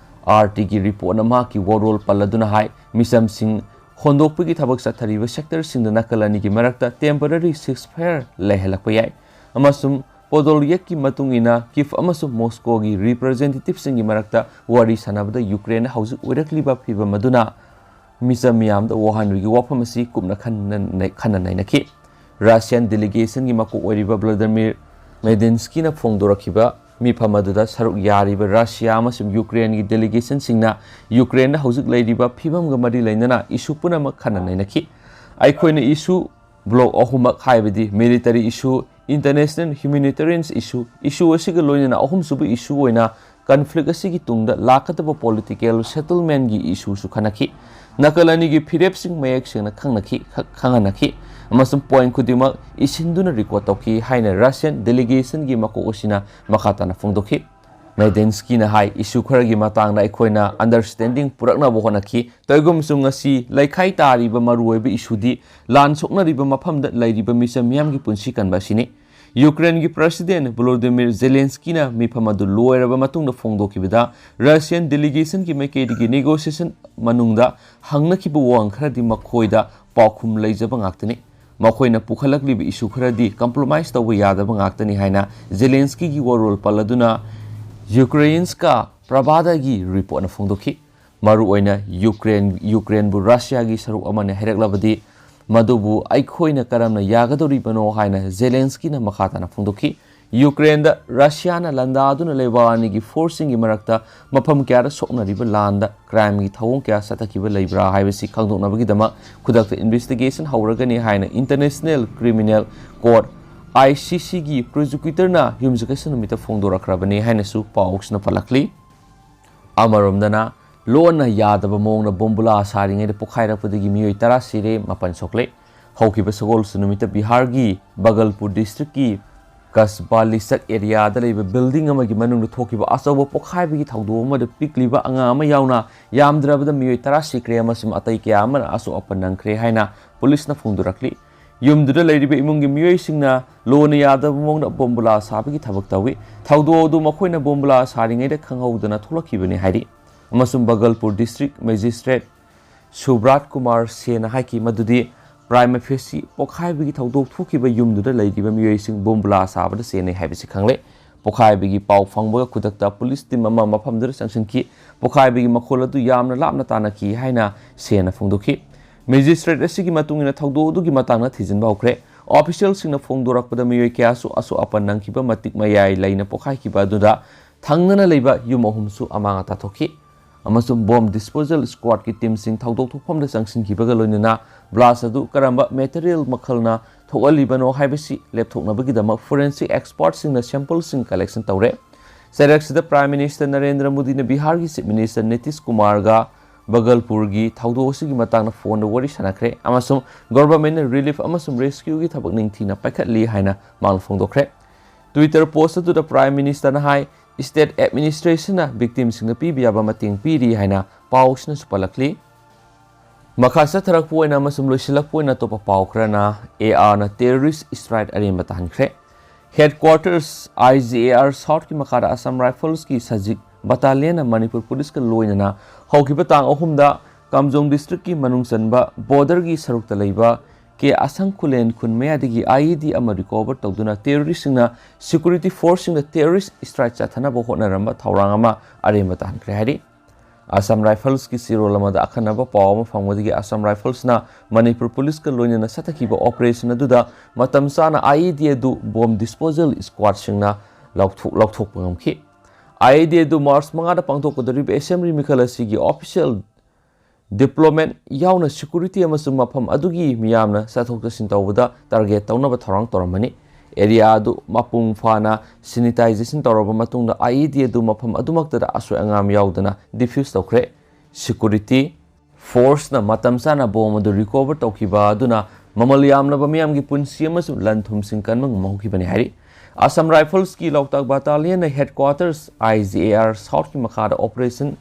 RTꯒꯤ reportꯅ ꯃꯍꯥꯛꯀꯤ ꯋꯥꯔꯣꯜ ꯄꯜꯂꯗꯨꯅ ꯍꯥꯏ, ꯃꯤꯆꯝꯁꯤꯡ ꯍꯣꯟꯗꯣꯛꯄꯒꯤ ꯊꯕꯛ ꯆꯠꯊꯔꯤꯕ sectorꯁꯤꯡꯗ ꯅꯥꯀꯜ ꯑꯅꯤꯒꯤ ꯃꯔꯛꯇ temporary ceasefire ꯂꯩꯍꯜꯂꯛꯄ ꯌꯥꯏ, ꯑꯃꯁꯨꯡ ꯄꯣꯗꯣꯜꯌꯦꯛꯀꯤ ꯃꯇꯨꯡ ꯏꯟꯅ ꯀꯤꯐ ꯑꯃꯁꯨꯡ ꯃꯣꯁꯀꯣꯒꯤ representativeꯁꯤꯡꯒꯤ ꯃꯔꯛꯇ ꯋꯥꯔꯤ ꯁꯥꯟꯅꯕꯗ ꯌꯨꯀ꯭ꯔꯦꯟꯗ ꯍꯧꯖꯤꯛ ꯑꯣꯏꯔꯛꯂꯤꯕ ꯐꯤꯚꯝ ꯑꯗꯨꯅ ꯃꯤꯆꯝ ꯃꯤꯌꯥꯝꯗ ꯋꯥꯍꯟꯕꯒꯤ ꯋꯥꯐꯝ ꯑꯁꯤ ꯀꯨꯞꯅ ꯈꯟꯅ ꯅꯩ-, ꯈꯟꯅ ꯅꯩꯅꯈꯤ꯫ Russian delegationꯒꯤ ꯃꯀꯣꯛ ꯑꯣꯏꯔꯤꯕ Vladimir Medinskyꯅ ꯐꯣꯡꯗꯣꯔꯛꯈꯤꯕ ꯃꯤꯐꯝ ꯑꯗꯨꯗ ꯁꯔꯨꯛ ꯌꯥꯔꯤꯕ ꯔꯁꯤꯌꯥ ꯑꯃꯁꯨꯡ ꯌꯨꯀ꯭ꯔꯦꯟꯒꯤ delegationꯁꯤꯡꯅ ꯌꯨꯀ꯭ꯔꯦꯟꯗ ꯍꯧꯖꯤꯛ ꯂꯩꯔꯤꯕ ꯐꯤꯕꯝꯒ ꯃꯔꯤ ꯂꯩꯅꯅ ꯏꯁꯨ ꯄꯨꯝꯅꯃꯛ ꯈꯟꯅ ꯅꯩꯅꯈꯤ꯫ ꯑꯩꯈꯣꯏꯅ ꯏꯁꯨ ꯕ꯭ꯂꯣꯛ ꯑꯍꯨꯝꯃꯛ, ꯍꯥꯏꯕꯗꯤ military issue, international humanitarian issue, issue ꯑꯁꯤꯒ ꯂꯣꯏꯅꯅ ꯑꯍꯨꯝꯁꯨꯕ issue ꯑꯣꯏꯅ conflict ꯑꯁꯤꯒꯤ ꯇꯨꯡꯗ ꯂꯥꯛꯀꯗꯕ political settlementꯀꯤ issueꯁꯨ ꯈꯟꯅꯈꯤ꯫ ꯅꯥꯀꯜ ꯑꯅꯤꯒꯤ ꯐꯤꯔꯦꯞꯁꯤꯡ ꯃꯌꯦꯛ ꯁꯦꯡꯅ ꯈꯪꯅꯈꯤ, ꯈ-, ꯈꯪꯍꯟꯅꯈꯤ, ꯑꯃꯁꯨꯡ point ꯈꯨꯗꯤꯡꯃꯛ ꯏꯁꯤꯟꯗꯨꯅ record ꯇꯧꯈꯤ ꯍꯥꯏꯅ Russian delegationꯒꯤ ꯃꯀꯣꯛ ꯑꯁꯤꯅ ꯃꯈꯥ ꯇꯥꯅ ꯐꯣꯡꯗꯣꯛꯈꯤ꯫ Medinskyꯅ ꯍꯥꯏ, issue ꯈꯔꯒꯤ ꯃꯇꯥꯡꯗ ꯑꯩꯈꯣꯏꯅ understanding ꯄꯨꯔꯛꯅꯕ ꯍꯣꯠꯅꯈꯤ꯫ ꯇꯧꯏꯒꯨꯝꯁꯨꯡ, ꯉꯁꯤ ꯂꯩꯈꯥꯏ ꯇꯥꯔꯤꯕ ꯃꯔꯨꯑꯣꯏꯕ issueꯗꯤ ꯂꯥꯟ ꯁꯣꯛꯅꯔꯤꯕ ꯃꯐꯝꯗ ꯂꯩꯔꯤꯕ ꯃꯤꯆꯝ ꯃꯤꯌꯥꯝꯒꯤ ꯄꯨꯟꯁꯤ ꯀꯟꯕ ꯑꯁꯤꯅꯤ꯫ ꯌꯨꯀ꯭ꯔꯦꯟꯒꯤ President Volodymyr Zelenskyꯅ ꯃꯤꯐꯝ ꯑꯗꯨ ꯂꯣꯏꯔꯕ ꯃꯇꯨꯡꯗ ꯐꯣꯡꯗꯣꯛꯈꯤꯕꯗ, Russian delegationꯒꯤ ꯃꯥꯏꯀꯩꯗꯒꯤ negotiation ꯃꯅꯨꯡꯗ ꯍꯪꯅꯈꯤꯕ ꯋꯥꯍꯪ ꯈꯔꯗꯤ ꯃꯈꯣꯏꯗ ꯄꯥꯎꯈꯨꯝ ꯂꯩꯖꯕ ꯉꯥꯛꯇꯅꯤ꯫ ꯃꯈꯣꯏꯅ ꯄꯨꯈꯠꯂꯛꯂꯤꯕ issue ꯈꯔꯗꯤ compromise ꯇꯧꯕ ꯌꯥꯗꯕ ꯉꯥꯛꯇꯅꯤ ꯍꯥꯏꯅ Zelenskyꯒꯤ ꯋꯥꯔꯣꯜ ꯄꯜꯂꯗꯨꯅ Ukrainska Pravdaꯒꯤ reportꯅ ꯐꯣꯡꯗꯣꯛꯈꯤ꯫ ꯃꯔꯨꯑꯣꯏꯅ ꯌꯨꯀ꯭ꯔꯦꯟ, ꯌꯨꯀ꯭ꯔꯦꯟꯕꯨ ꯔꯁꯤꯌꯥꯒꯤ ꯁꯔꯨꯛ ꯑꯃꯅꯤ ꯍꯥꯏꯔꯛꯂꯕꯗꯤ ꯃꯗꯨꯕꯨ ꯑꯩꯈꯣꯏꯅ ꯀꯔꯝꯅ ꯌꯥꯒꯗꯧꯔꯤꯕꯅꯣ ꯍꯥꯏꯅ ꯖꯦꯂꯦꯟꯁꯀꯤꯅ ꯃꯈꯥ ꯇꯥꯅ ꯐꯣꯡꯗꯣꯛꯈꯤ꯫ ꯌꯨꯀ꯭ꯔꯦꯟꯗ ꯔꯁꯤꯌꯥꯅ ꯂꯥꯟꯗꯥꯗꯨꯅ ꯂꯩꯕꯥꯛ ꯑꯅꯤꯒꯤ forceꯁꯤꯡꯒꯤ ꯃꯔꯛꯇ ꯃꯐꯝ ꯀꯌꯥꯗ ꯁꯣꯛꯅꯔꯤꯕ ꯂꯥꯟꯗ crimeꯒꯤ ꯊꯧꯑꯣꯡ ꯀꯌꯥ ꯆꯠꯊꯈꯤꯕ ꯂꯩꯕ꯭ꯔꯥ ꯍꯥꯏꯕꯁꯤ ꯈꯪꯗꯣꯛꯅꯕꯒꯤꯗꯃꯛ ꯈꯨꯗꯛꯇ investigation ꯍꯧꯔꯒꯅꯤ ꯍꯥꯏꯅ International Criminal Court, ICCꯒꯤ prosecutorꯅ ꯌꯨꯝꯁꯀꯩꯁ ꯅꯨꯃꯤꯠꯇ ꯐꯣꯡꯗꯣꯔꯛꯈ꯭ꯔꯕꯅꯤ ꯍꯥꯏꯅꯁꯨ ꯄꯥꯎꯁꯤꯅ ꯄꯜꯂꯛꯂꯤ꯫ ꯑꯃꯔꯣꯝꯗꯅ, ꯂꯣꯟꯅ ꯌꯥꯗꯕ ꯃꯑꯣꯡꯗ ꯕꯣꯝꯕꯨꯂꯥ ꯁꯥꯔꯤꯉꯩꯗ ꯄꯣꯈꯥꯏꯔꯛꯄꯗꯒꯤ ꯃꯤꯑꯣꯏ ꯇꯔꯥ ꯁꯤꯔꯦ, ꯃꯥꯄꯟ ꯁꯣꯛꯂꯦ꯫ ꯍꯧꯈꯤꯕ ꯁꯒꯣꯜꯁꯦꯟ ꯅꯨꯃꯤꯠꯇ ꯕꯤꯍꯥꯔꯒꯤ ꯕꯒꯜꯄꯨꯔ districtꯀꯤ ꯀꯁꯕꯥ ꯂꯤꯆꯠ areaꯗ ꯂꯩꯕ building ꯑꯃꯒꯤ ꯃꯅꯨꯡꯗ ꯊꯣꯛꯈꯤꯕ ꯑꯆꯧꯕ ꯄꯣꯈꯥꯏꯕꯒꯤ ꯊꯧꯗꯣꯛ ꯑꯃꯗ ꯄꯤꯛꯂꯤꯕ ꯑꯉꯥꯡ ꯑꯃ ꯌꯥꯎꯅ ꯌꯥꯝꯗ꯭ꯔꯕꯗ ꯃꯤꯑꯣꯏ ꯇꯔꯥ ꯁꯤꯈ꯭ꯔꯦ ꯑꯃꯁꯨꯡ ꯑꯇꯩ ꯀꯌꯥ ꯑꯃꯅ ꯑꯁꯣꯛ ꯑꯄꯟ ꯅꯪꯈ꯭ꯔꯦ ꯍꯥꯏꯅ ꯄꯨꯂꯤꯁꯅ ꯐꯣꯡꯗꯣꯔꯛꯂꯤ꯫ ꯌꯨꯝꯗꯨꯗ ꯂꯩꯔꯤꯕ ꯏꯃꯨꯡꯒꯤ ꯃꯤꯑꯣꯏꯁꯤꯡꯅ ꯂꯣꯟꯅ ꯌꯥꯗꯕ ꯃꯑꯣꯡꯗ ꯕꯣꯝꯕꯨꯂꯥ ꯁꯥꯕꯒꯤ ꯊꯕꯛ ꯇꯧꯏ꯫ ꯊꯧꯗꯣꯛ ꯑꯗꯨ ꯃꯈꯣꯏꯅ ꯕꯣꯝꯕꯨꯂꯥ ꯁꯥꯔꯤꯉꯩꯗ ꯈꯪꯍꯧꯗꯅ ꯊꯣꯛꯂꯛꯈꯤꯕꯅꯤ ꯍꯥꯏꯔꯤ꯫ ꯑꯃꯁꯨꯡ ꯕꯒꯜꯄꯨꯔ district magistrate ꯁꯨꯕ꯭ꯔꯥꯠ ꯀꯨꯃꯥꯔ ꯁꯦꯅ ꯍꯥꯏꯈꯤ ꯃꯗꯨꯗꯤ prima facie ꯄꯣꯈꯥꯏꯕꯒꯤ ꯊꯧꯗꯣꯛ ꯊꯣꯛꯈꯤꯕ ꯌꯨꯝꯗꯨꯗ ꯂꯩꯔꯤꯕ ꯃꯤꯑꯣꯏꯁꯤꯡ ꯕꯣꯝꯕꯨꯂꯥ ꯁꯥꯕꯗ ꯆꯦꯟꯅꯩ ꯍꯥꯏꯕꯁꯤ ꯈꯪꯂꯦ꯫ ꯄꯣꯈꯥꯏꯕꯒꯤ ꯄꯥꯎ ꯐꯪꯕꯒ ꯈꯨꯗꯛꯇ ꯄꯨꯂꯤꯁ team ꯑꯃ ꯃꯐꯝꯗꯨꯗ ꯆꯪꯁꯤꯟꯈꯤ꯫ ꯄꯣꯈꯥꯏꯕꯒꯤ ꯃꯈꯣꯜ ꯑꯗꯨ ꯌꯥꯝꯅ ꯂꯥꯞꯅ ꯇꯥꯅꯈꯤ ꯍꯥꯏꯅ ꯁꯦꯅ ꯐꯣꯡꯗꯣꯛꯈꯤ꯫ Magistrate ꯑꯁꯤꯒꯤ ꯃꯇꯨꯡ ꯏꯟꯅ ꯊꯧꯗꯣꯛ ꯑꯗꯨꯒꯤ ꯃꯇꯥꯡꯗ ꯊꯤꯖꯤꯟꯕ ꯍꯧꯈ꯭ꯔꯦ꯫ Officialꯁꯤꯡꯅ ꯐꯣꯡꯗꯣꯔꯛꯄꯗ, ꯃꯤꯑꯣꯏ ꯀꯌꯥꯁꯨ ꯑꯁꯣꯛ ꯑꯄꯟ ꯅꯪꯈꯤꯕ, ꯃꯇꯤꯛ ꯃꯌꯥꯏ ꯂꯩꯅ ꯄꯣꯈꯥꯏꯈꯤꯕ ꯑꯗꯨꯗ ꯊꯪꯅꯅ ꯂꯩꯕ ꯌꯨꯝ ꯑꯍꯨꯝꯁꯨ ꯑꯃꯥꯡ ꯑꯇꯥ ꯊꯣꯛꯈꯤ꯫ ꯑꯃꯁꯨꯡ Bomb Disposal Squadꯀꯤ teamꯁꯤꯡ ꯊꯧꯗꯣꯛ ꯊꯣꯛꯐꯝꯗ ꯆꯪꯁꯤꯟꯈꯤꯕꯒ ꯂꯣꯏꯅꯅ blast ꯑꯗꯨ ꯀꯔꯝꯕ material ꯃꯈꯜꯅ ꯊꯣꯛꯍꯜꯂꯤꯕꯅꯣ ꯍꯥꯏꯕꯁꯤ ꯂꯦꯞꯊꯣꯛꯅꯕꯒꯤꯗꯃꯛ forensic expertꯁꯤꯡꯅ sampleꯁꯤꯡ collection ꯇꯧꯔꯦ꯫ ꯆꯩꯔꯛꯁꯤꯗ Prime Minister ꯅꯔꯦꯟꯗ꯭ꯔ ꯃꯣꯗꯤꯅ ꯕꯤꯍꯥꯔꯒꯤ Chief Minister ꯅꯤꯇꯤꯁ ꯀꯨꯃꯥꯔꯒ ꯕꯒꯜꯄꯨꯔꯒꯤ ꯊꯧꯗꯣꯛ ꯑꯁꯤꯒꯤ ꯃꯇꯥꯡꯗ phoneꯗ ꯋꯥꯔꯤ ꯁꯥꯟꯅꯈ꯭ꯔꯦ ꯑꯃꯁꯨꯡ governmentꯅ relief ꯑꯃꯁꯨꯡ rescueꯒꯤ ꯊꯕꯛ ꯅꯤꯡꯊꯤꯅ ꯄꯥꯏꯈꯠꯂꯤ ꯍꯥꯏꯅ ꯃꯍꯥꯛꯅ ꯐꯣꯡꯗꯣꯛꯈ꯭ꯔꯦ꯫ Twitter post ꯑꯗꯨꯗ Prime Ministerꯅ ꯍꯥꯏ, state administrationꯅ victimꯁꯤꯡꯗ ꯄꯤꯕ ꯌꯥꯕ ꯃꯇꯦꯡ ꯄꯤꯔꯤ ꯍꯥꯏꯅ ꯄꯥꯎꯁꯤꯅꯁꯨ ꯄꯜꯂꯛꯂꯤ꯫ ꯃꯈꯥ ꯆꯠꯊꯔꯛꯄ ꯑꯣꯏꯅ ꯑꯃꯁꯨꯡ ꯂꯣꯏꯁꯤꯜꯂꯛꯄ ꯑꯣꯏꯅ ꯑꯇꯣꯞꯄ ꯄꯥꯎ ꯈꯔꯅ, ARꯅ terrorist strike ꯑꯔꯦꯝꯕ ꯇꯥꯍꯟꯈ꯭ꯔꯦ꯫ Headquarters IGAR Southꯀꯤ ꯃꯈꯥꯗ Assam Riflesꯀꯤ ꯁꯖꯤꯛ battalionꯅ ꯃꯅꯤꯄꯨꯔ policeꯀ ꯂꯣꯏꯅꯅ ꯍꯧꯈꯤꯕ ꯇꯥꯡ ꯑꯍꯨꯝꯗ ꯀꯥꯝꯖꯣꯡ districtꯀꯤ ꯃꯅꯨꯡ ꯆꯟꯕ borderꯒꯤ ꯁꯔꯨꯛꯇ ꯂꯩꯕ ꯀꯦ ꯑꯁꯪ ꯈꯨꯂꯦꯟ ꯈꯨꯟ ꯃꯌꯥꯗꯒꯤ IED ꯑꯃ recover ꯇꯧꯗꯨꯅ terroristꯁꯤꯡꯅ security forceꯁꯤꯡꯗ terrorist strike ꯆꯠꯊꯅꯕ ꯍꯣꯠꯅꯔꯝꯕ ꯊꯧꯔꯥꯡ ꯑꯃ ꯑꯔꯦꯝꯕ ꯇꯥꯍꯟꯈ꯭ꯔꯦ ꯍꯥꯏꯔꯤ꯫ Assam Riflesꯀꯤ ꯆꯦꯔꯣꯜ ꯑꯃꯗ ꯑꯈꯟꯅꯕ ꯄꯥꯎ ꯑꯃ ꯐꯪꯕꯗꯒꯤ Assam Riflesꯅ ꯃꯅꯤꯄꯨꯔ policeꯀ ꯂꯣꯏꯅꯅ ꯆꯠꯊꯈꯤꯕ operation ꯑꯗꯨꯗ ꯃꯇꯝ ꯆꯥꯅ IED ꯑꯗꯨ Bomb Disposal Squadꯁꯤꯡꯅ ꯂꯧꯊꯣꯛ-, ꯂꯧꯊꯣꯛꯄ ꯉꯝꯈꯤ꯫ IED ꯑꯗꯨ March ꯃꯉꯥꯗ ꯄꯥꯡꯊꯣꯛꯀꯗꯧꯔꯤꯕ assembly ꯃꯤꯈꯜ ꯑꯁꯤꯒꯤ official deployment ꯌꯥꯎꯅ security ꯑꯃꯁꯨꯡ ꯃꯐꯝ ꯑꯗꯨꯒꯤ ꯃꯤꯌꯥꯝꯅ ꯆꯠꯊꯣꯛ ꯆꯠꯁꯤꯟ ꯇꯧꯕꯗ target ꯇꯧꯅꯕ ꯊꯧꯔꯥꯡ ꯇꯧꯔꯝꯕꯅꯤ꯫ Area ꯑꯗꯨ ꯃꯄꯨꯡ ꯐꯥꯅ sanitization ꯇꯧꯔꯕ ꯃꯇꯨꯡꯗ IED ꯑꯗꯨ ꯃꯐꯝ ꯑꯗꯨꯃꯛꯇꯗ ꯑꯁꯣꯏ ꯑꯉꯥꯝ ꯌꯥꯎꯗꯅ defuse ꯇꯧꯈ꯭ꯔꯦ꯫ Security forceꯅ ꯃꯇꯝ ꯆꯥꯅ bomb ꯑꯗꯨ recover ꯇꯧꯈꯤꯕ ꯑꯗꯨꯅ ꯃꯃꯜ ꯌꯥꯝꯂꯕ ꯃꯤꯌꯥꯝꯒꯤ ꯄꯨꯟꯁꯤ ꯑꯃꯁꯨꯡ ꯂꯟ ꯊꯨꯝꯁꯤꯡ ꯀꯟꯕ ꯉꯝꯍꯧꯈꯤꯕꯅꯤ ꯍꯥꯏꯔꯤ꯫ Assam Riflesꯀꯤ ꯂꯧꯇꯥꯛ battalionꯅ headquarters IGAR Southꯀꯤ ꯃꯈꯥꯗ operation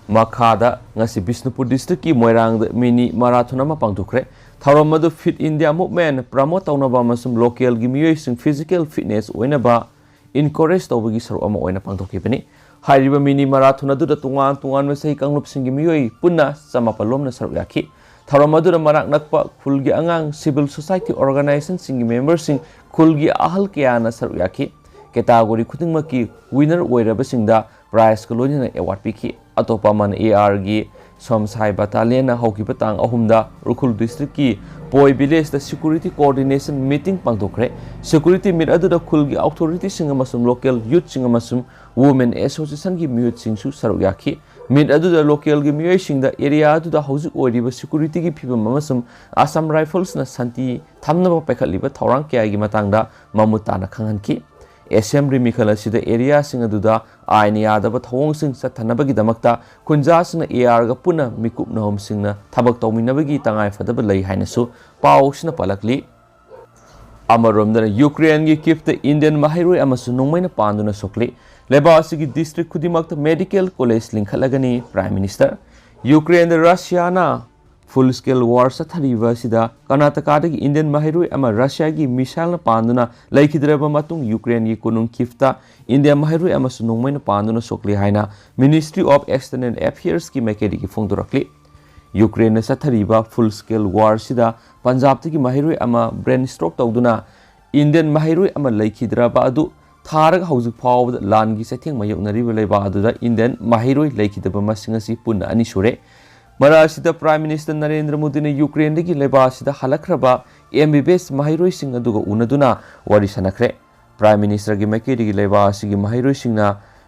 ꯃꯈꯥꯗ ꯉꯁꯤ ꯕꯤꯁꯅꯨꯄꯨꯔ districtꯀꯤ ꯃꯣꯏꯔꯥꯡꯗ mini marathon ꯑꯃ ꯄꯥꯡꯊꯣꯛꯈ꯭ꯔꯦ꯫ ꯊꯧꯔꯝ ꯑꯗꯨ Fit India Movement promote ꯇꯧꯅꯕ ꯑꯃꯁꯨꯡ localꯒꯤ ꯃꯤꯑꯣꯏꯁꯤꯡ physical fitness ꯑꯣꯏꯅꯕ encourage ꯇꯧꯕꯒꯤ ꯁꯔꯨꯛ ꯑꯃ ꯑꯣꯏꯅ ꯄꯥꯡꯊꯣꯛꯈꯤꯕꯅꯤ꯫ ꯍꯥꯏꯔꯤꯕ mini marathon ꯑꯗꯨꯗ ꯇꯣꯉꯥꯟ ꯇꯣꯉꯥꯟꯕ ꯆꯍꯤ ꯀꯥꯡꯂꯨꯞꯁꯤꯡꯒꯤ ꯃꯤꯑꯣꯏ ꯄꯨꯟꯅ ꯆꯃꯥꯄꯜ ꯂꯣꯝꯅ ꯁꯔꯨꯛ ꯌꯥꯈꯤ꯫ ꯊꯧꯔꯝ ꯑꯗꯨꯗ ꯃꯅꯥꯛ ꯅꯛꯄ ꯈꯨꯜꯒꯤ ꯑꯉꯥꯡ, civil society organizationꯁꯤꯡꯒꯤ memberꯁꯤꯡ, ꯈꯨꯜꯒꯤ ꯑꯍꯜ ꯀꯌꯥꯅ ꯁꯔꯨꯛ ꯌꯥꯈꯤ꯫ Category ꯈꯨꯗꯤꯡꯃꯛꯀꯤ winner ꯑꯣꯏꯔꯕꯁꯤꯡꯗ prizeꯀ ꯂꯣꯏꯅꯅ award ꯄꯤꯈꯤ꯫ ꯑꯇꯣꯞꯄ ꯑꯃꯅ ARꯒꯤ ꯁꯣꯝꯁꯥꯏ ꯕꯇꯥꯂꯤꯌꯟꯅ ꯍꯧꯈꯤꯕ ꯇꯥꯡ ꯑꯍꯨꯝꯗ ꯎꯈ꯭ꯔꯨꯜ ꯗꯤꯁꯇ꯭ꯔꯤꯛꯀꯤ ꯄꯣꯏ ꯚꯤꯂꯦꯖꯇ ꯁꯦꯀ꯭ꯌꯨꯔꯤꯇꯤ ꯀꯣꯑꯣꯔꯗꯤꯅꯦꯁꯟ ꯃꯤꯇꯤꯡ ꯄꯥꯡꯊꯣꯛꯈ꯭ꯔꯦ꯫ ꯁꯦꯀ꯭ꯌꯨꯔꯤꯇꯤ ꯃꯤꯠ ꯑꯗꯨꯗ ꯈꯨꯜꯒꯤ ꯑꯣꯊꯣꯔꯤꯇꯤꯁꯤꯡ ꯑꯃꯁꯨꯡ ꯂꯣꯀꯦꯜ ꯌꯨꯠꯁꯤꯡ ꯑꯃꯁꯨꯡ ꯋꯨꯃꯦꯟ ꯑꯦꯁꯣꯁꯤꯌꯦꯁꯟꯒꯤ ꯃꯤꯍꯨꯠꯁꯤꯡꯁꯨ ꯁꯔꯨꯛ ꯌꯥꯈꯤ꯫ ꯃꯤꯠ ꯑꯗꯨꯗ ꯂꯣꯀꯦꯜꯒꯤ ꯃꯤꯑꯣꯏꯁꯤꯡꯗ ꯑꯦꯔꯤꯌꯥ ꯑꯗꯨꯗ ꯍꯧꯖꯤꯛ ꯑꯣꯏꯔꯤꯕ ꯁꯦꯀ꯭ꯌꯨꯔꯤꯇꯤꯒꯤ ꯐꯤꯕꯝ ꯑꯃꯁꯨꯡ ꯑꯁꯥꯝ ꯔꯥꯏꯐꯜꯁꯅ ꯁꯥꯟꯇꯤ ꯊꯝꯅꯕ ꯄꯥꯏꯈꯠꯂꯤꯕ ꯊꯧꯔꯥꯡ ꯀꯌꯥꯒꯤ ꯃꯇꯥꯡꯗ ꯃꯃꯨꯠ ꯇꯥꯅ ꯈꯪꯍꯟꯈꯤ꯫ ꯑꯦꯁꯦꯝꯕ꯭ꯂꯤ ꯃꯤꯈꯜ ꯑꯁꯤꯗ ꯑꯦꯔꯤꯌꯥꯁꯤꯡ ꯑꯗꯨꯗ ꯑꯥꯏꯟ ꯌꯥꯗꯕ ꯊꯧꯑꯣꯡꯁꯤꯡ ꯆꯠꯊꯅꯕꯒꯤꯗꯃꯛꯇ ꯈꯨꯟꯖꯥꯁꯤꯡꯅ ꯑꯦꯑꯥꯔꯒ ꯄꯨꯟꯅ ꯃꯤꯀꯨꯞ ꯅꯍꯨꯝꯁꯤꯡꯅ ꯊꯕꯛ ꯇꯧꯃꯤꯟꯅꯕꯒꯤ ꯇꯉꯥꯏꯐꯗꯕ ꯂꯩ ꯍꯥꯏꯅꯁꯨ ꯄꯥꯎꯁꯤꯅ ꯄꯜꯂꯛꯂꯤ꯫ ꯑꯃꯔꯣꯝꯗꯅ ꯌꯨꯀ꯭ꯔꯦꯟꯒꯤ ꯀꯤꯞꯇ ꯏꯟꯗꯤꯌꯟ ꯃꯍꯩꯔꯣꯏ ꯑꯃꯁꯨ ꯅꯣꯡꯃꯩꯅ ꯄꯥꯟꯗꯨꯅ ꯁꯣꯛꯂꯤ꯫ ꯂꯩꯕꯥꯛ ꯑꯁꯤꯒꯤ ꯗꯤꯁꯇ꯭ꯔꯤꯛ ꯈꯨꯗꯤꯡꯃꯛꯇ ꯃꯦꯗꯤꯀꯦꯜ ꯀꯣꯂꯦꯖ ꯂꯤꯡꯈꯠꯂꯒꯅꯤ꯫ Prime minister. ꯌꯨꯀ꯭ꯔꯦꯟꯗ ꯔꯁꯤꯌꯥꯅ ꯐꯨꯜ ꯁ꯭ꯀꯦꯜ ꯋꯥꯔ ꯆꯠꯊꯔꯤꯕ ꯑꯁꯤꯗ ꯀꯔꯅꯥꯇꯀꯥꯗꯒꯤ ꯏꯟꯗꯤꯌꯟ ꯃꯍꯩꯔꯣꯏ ꯑꯃ ꯔꯁꯤꯌꯥꯒꯤ ꯃꯤꯁꯥꯏꯜꯅ ꯄꯥꯟꯗꯨꯅ ꯂꯩꯈꯤꯗ꯭ꯔꯕ ꯃꯇꯨꯡ ꯌꯨꯀ꯭ꯔꯦꯟꯒꯤ ꯀꯣꯅꯨꯡ ꯀꯤꯞꯇ ꯏꯟꯗꯤꯌꯟ ꯃꯍꯩꯔꯣꯏ ꯑꯃꯁꯨ ꯅꯣꯡꯃꯩꯅ ꯄꯥꯟꯗꯨꯅ ꯁꯣꯛꯂꯤ ꯍꯥꯏꯅ ꯃꯤꯅꯤꯁꯇ꯭ꯔꯤ ꯑꯣꯐ ꯑꯦꯛꯁꯇꯔꯅꯦꯜ ꯑꯦꯐꯤꯌꯔꯁꯀꯤ ꯃꯥꯏꯀꯩꯗꯒꯤ ꯐꯣꯡꯗꯣꯔꯛꯂꯤ꯫ ꯌꯨꯀ꯭ꯔꯦꯟꯅ ꯆꯠꯊꯔꯤꯕ ꯐꯨꯜ ꯁ꯭ꯀꯦꯜ ꯋꯥꯔꯁꯤꯗ ꯄꯟꯖꯥꯕꯇꯒꯤ ꯃꯍꯩꯔꯣꯏ ꯑꯃ ꯕ꯭ꯔꯦꯟ ꯁ꯭ꯇ꯭ꯔꯣꯛ ꯇꯧꯗꯨꯅ ꯏꯟꯗꯤꯌꯟ ꯃꯍꯩꯔꯣꯏ ꯑꯃ ꯂꯩꯈꯤꯗ꯭ꯔꯕ ꯑꯗꯨ ꯊꯥꯔꯒ ꯍꯧꯖꯤꯛ ꯐꯥꯎꯕꯗ ꯂꯥꯟꯒꯤ ꯆꯩꯊꯦꯡ ꯃꯥꯌꯣꯛꯅꯔꯤꯕ ꯂꯩꯕꯥꯛ ꯑꯗꯨꯗ ꯏꯟꯗꯤꯌꯟ ꯃꯍꯩꯔꯣꯏ ꯂꯩꯈꯤꯗꯕ ꯃꯁꯤꯡ ꯑꯁꯤ ꯄꯨꯟꯅ ꯑꯅꯤ ꯁꯨꯔꯦ꯫ ꯃꯔꯛ ꯑꯁꯤꯗ ꯄ꯭ꯔꯥꯏꯝ ꯃꯤꯅꯤꯁꯇꯔ ꯅꯔꯦꯟꯗ꯭ꯔ ꯃꯣꯗꯤꯅ ꯌꯨꯀ꯭ꯔꯦꯟꯗꯒꯤ ꯂꯩꯕꯥꯛ ꯑꯁꯤꯗ ꯍꯜꯂꯛꯈ꯭ꯔꯕ ꯑꯦꯝ ꯕꯤ ꯕꯤ ꯑꯦꯁ ꯃꯍꯩꯔꯣꯏꯁꯤꯡ ꯑꯗꯨꯒ ꯎꯅꯗꯨꯅ ꯋꯥꯔꯤ ꯁꯥꯟꯅꯈ꯭ꯔꯦ꯫ ꯄ꯭ꯔꯥꯏꯝ ꯃꯤꯅꯤꯁꯇꯔꯒꯤ ꯃꯥꯏꯀꯩꯗꯒꯤ ꯂꯩꯕꯥꯛ ꯑꯁꯤꯒꯤ ꯃꯍꯩꯔꯣꯏꯁꯤꯡꯅ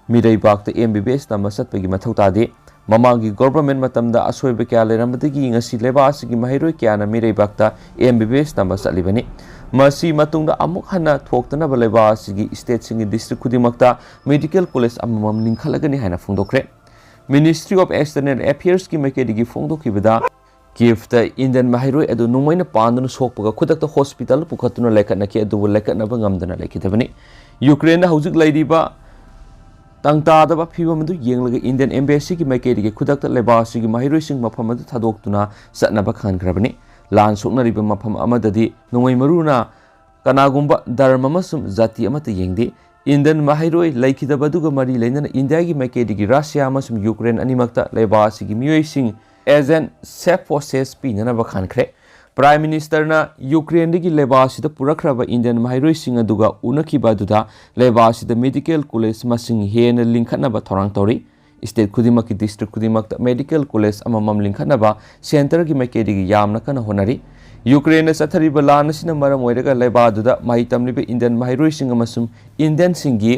ꯃꯤꯔꯩꯕꯥꯛꯇ ꯑꯦꯝ ꯕꯤ ꯕꯤ ꯑꯦꯁ ꯇꯝꯕ ꯆꯠꯄꯒꯤ ꯃꯊꯧ ꯇꯥꯗꯦ꯫ ꯃꯃꯥꯡꯒꯤ ꯒꯣꯚꯔꯟꯃꯦꯟꯠ ꯃꯇꯝꯗ ꯑꯁꯣꯏꯕ ꯀꯌꯥ ꯂꯩꯔꯝꯕꯗꯒꯤ ꯉꯁꯤ ꯂꯩꯕꯥꯛ ꯑꯁꯤꯒꯤ ꯃꯍꯩꯔꯣꯏ ꯀꯌꯥꯅ ꯃꯤꯔꯩꯕꯥꯛꯇ ꯑꯦꯝ ꯕꯤ ꯕꯤ ꯑꯦꯁ ꯇꯝꯕ ꯆꯠꯂꯤꯕꯅꯤ꯫ ꯃꯁꯤ ꯃꯇꯨꯡꯗ ꯑꯃꯨꯛ ꯍꯟꯅ ꯊꯣꯛꯇꯅꯕ ꯂꯩꯕꯥꯛ ꯑꯁꯤꯒꯤ ꯁ꯭ꯇꯦꯠꯁꯤꯡꯒꯤ ꯗꯤꯁꯇ꯭ꯔꯤꯛ ꯈꯨꯗꯤꯡꯃꯛꯇ ꯃꯦꯗꯤꯀꯦꯜ ꯀꯣꯂꯦꯖ ꯑꯃꯃꯝ ꯂꯤꯡꯈꯠꯂꯒꯅꯤ ꯍꯥꯏꯅ ꯐꯣꯡꯗꯣꯛꯈ꯭ꯔꯦ꯫ ꯃꯤꯅꯤꯁꯇ꯭ꯔꯤ ꯑꯣꯐ ꯑꯦꯛꯁꯇꯔꯅꯦꯜ ꯑꯦꯐꯤꯌꯔꯁꯀꯤ ꯃꯥꯏꯀꯩꯗꯒꯤ ꯐꯣꯡꯗꯣꯛꯈꯤꯕꯗ, ꯀꯤꯌꯦꯚꯇ ꯏꯟꯗꯤꯌꯟ ꯃꯍꯩꯔꯣꯏ ꯑꯗꯨ ꯅꯣꯡꯃꯩꯅ ꯄꯥꯟꯗꯨꯅ ꯁꯣꯛꯄꯒ ꯈꯨꯗꯛꯇ ꯍꯣꯁꯄꯤꯇꯥꯜ ꯄꯨꯈꯠꯇꯨꯅ ꯂꯥꯏꯀꯠꯅꯈꯤ, ꯑꯗꯨꯕꯨ ꯂꯥꯏꯀꯠꯅꯕ ꯉꯝꯗꯅ ꯂꯩꯈꯤꯗꯕꯅꯤ꯫ ꯌꯨꯀ꯭ꯔꯦꯟꯗ ꯍꯧꯖꯤꯛ ꯂꯩꯔꯤꯕ ꯇꯪꯇꯥꯗꯕ ꯐꯤꯕꯝ ꯑꯗꯨ ꯌꯦꯡꯂꯒ ꯏꯟꯗꯤꯌꯟ ꯑꯦꯝꯕꯦꯁꯤꯒꯤ ꯃꯥꯏꯀꯩꯗꯒꯤ ꯈꯨꯗꯛꯇ ꯂꯩꯕꯥꯛ ꯑꯁꯤꯒꯤ ꯃꯍꯩꯔꯣꯏꯁꯤꯡ ꯃꯐꯝ ꯑꯗꯨ ꯊꯥꯗꯣꯛꯇꯨꯅ ꯆꯠꯅꯕ ꯈꯪꯍꯟꯈ꯭ꯔꯕꯅꯤ꯫ ꯂꯥꯟ ꯁꯣꯛꯅꯔꯤꯕ ꯃꯐꯝ ꯑꯃꯗꯗꯤ ꯅꯣꯡꯃꯩ ꯃꯔꯨꯅ ꯀꯅꯥꯒꯨꯝꯕ ꯙꯔꯃ ꯑꯃꯁꯨꯡ ꯖꯥꯇꯤ ꯑꯃꯠꯇ ꯌꯦꯡꯗꯦ꯫ ꯏꯟꯗꯤꯌꯟ ꯃꯍꯩꯔꯣꯏ ꯂꯩꯈꯤꯗꯕ ꯑꯗꯨꯒ ꯃꯔꯤ ꯂꯩꯅꯅ ꯏꯟꯗꯤꯌꯥꯒꯤ ꯃꯥꯏꯀꯩꯗꯒꯤ ꯔꯁꯤꯌꯥ ꯑꯃꯁꯨꯡ ꯌꯨꯀ꯭ꯔꯦꯟ ꯑꯅꯤꯃꯛꯇ ꯂꯩꯕꯥꯛ ꯑꯁꯤꯒꯤ ꯃꯤꯑꯣꯏꯁꯤꯡ ꯑꯦꯖꯦꯟ ꯁꯦꯐ ꯄ꯭ꯔꯣꯁꯦꯁ ꯄꯤꯅꯅꯕ ꯈꯟꯈ꯭ꯔꯦ꯫ ꯄ꯭ꯔꯥꯏꯝ ꯃꯤꯅꯤꯁꯇꯔꯅ ꯌꯨꯀ꯭ꯔꯦꯟꯗꯒꯤ ꯂꯩꯕꯥꯛ ꯑꯁꯤꯗ ꯄꯨꯔꯛꯈ꯭ꯔꯕ ꯏꯟꯗꯤꯌꯟ ꯃꯍꯩꯔꯣꯏꯁꯤꯡ ꯑꯗꯨꯒ ꯎꯅꯈꯤꯕ ꯑꯗꯨꯗ ꯂꯩꯕꯥꯛ ꯑꯁꯤꯗ ꯃꯦꯗꯤꯀꯦꯜ ꯀꯣꯂꯦꯖ ꯃꯁꯤꯡ ꯍꯦꯟꯅ ꯂꯤꯡꯈꯠꯅꯕ ꯊꯧꯔꯥꯡ ꯇꯧꯔꯤ꯫ ꯁ꯭ꯇꯦꯠ ꯈꯨꯗꯤꯡꯃꯛꯀꯤ ꯗꯤꯁꯇ꯭ꯔꯤꯛ ꯈꯨꯗꯤꯡꯃꯛꯇ ꯃꯦꯗꯤꯀꯦꯜ ꯀꯣꯂꯦꯖ ꯑꯃꯃꯝ ꯂꯤꯡꯈꯠꯅꯕ ꯁꯦꯟꯇꯔꯒꯤ ꯃꯥꯏꯀꯩꯗꯒꯤ ꯌꯥꯝꯅ ꯀꯟꯅ ꯍꯣꯠꯅꯔꯤ꯫ ꯌꯨꯀ꯭ꯔꯦꯟꯗ ꯆꯠꯊꯔꯤꯕ ꯂꯥꯟ ꯑꯁꯤꯅ ꯃꯔꯝ ꯑꯣꯏꯔꯒ ꯂꯩꯕꯥꯛ ꯑꯗꯨꯗ ꯃꯍꯩ ꯇꯝꯂꯤꯕ ꯏꯟꯗꯤꯌꯟ ꯃꯍꯩꯔꯣꯏꯁꯤꯡ ꯑꯃꯁꯨꯡ ꯏꯟꯗꯤꯌꯟꯁꯤꯡꯒꯤ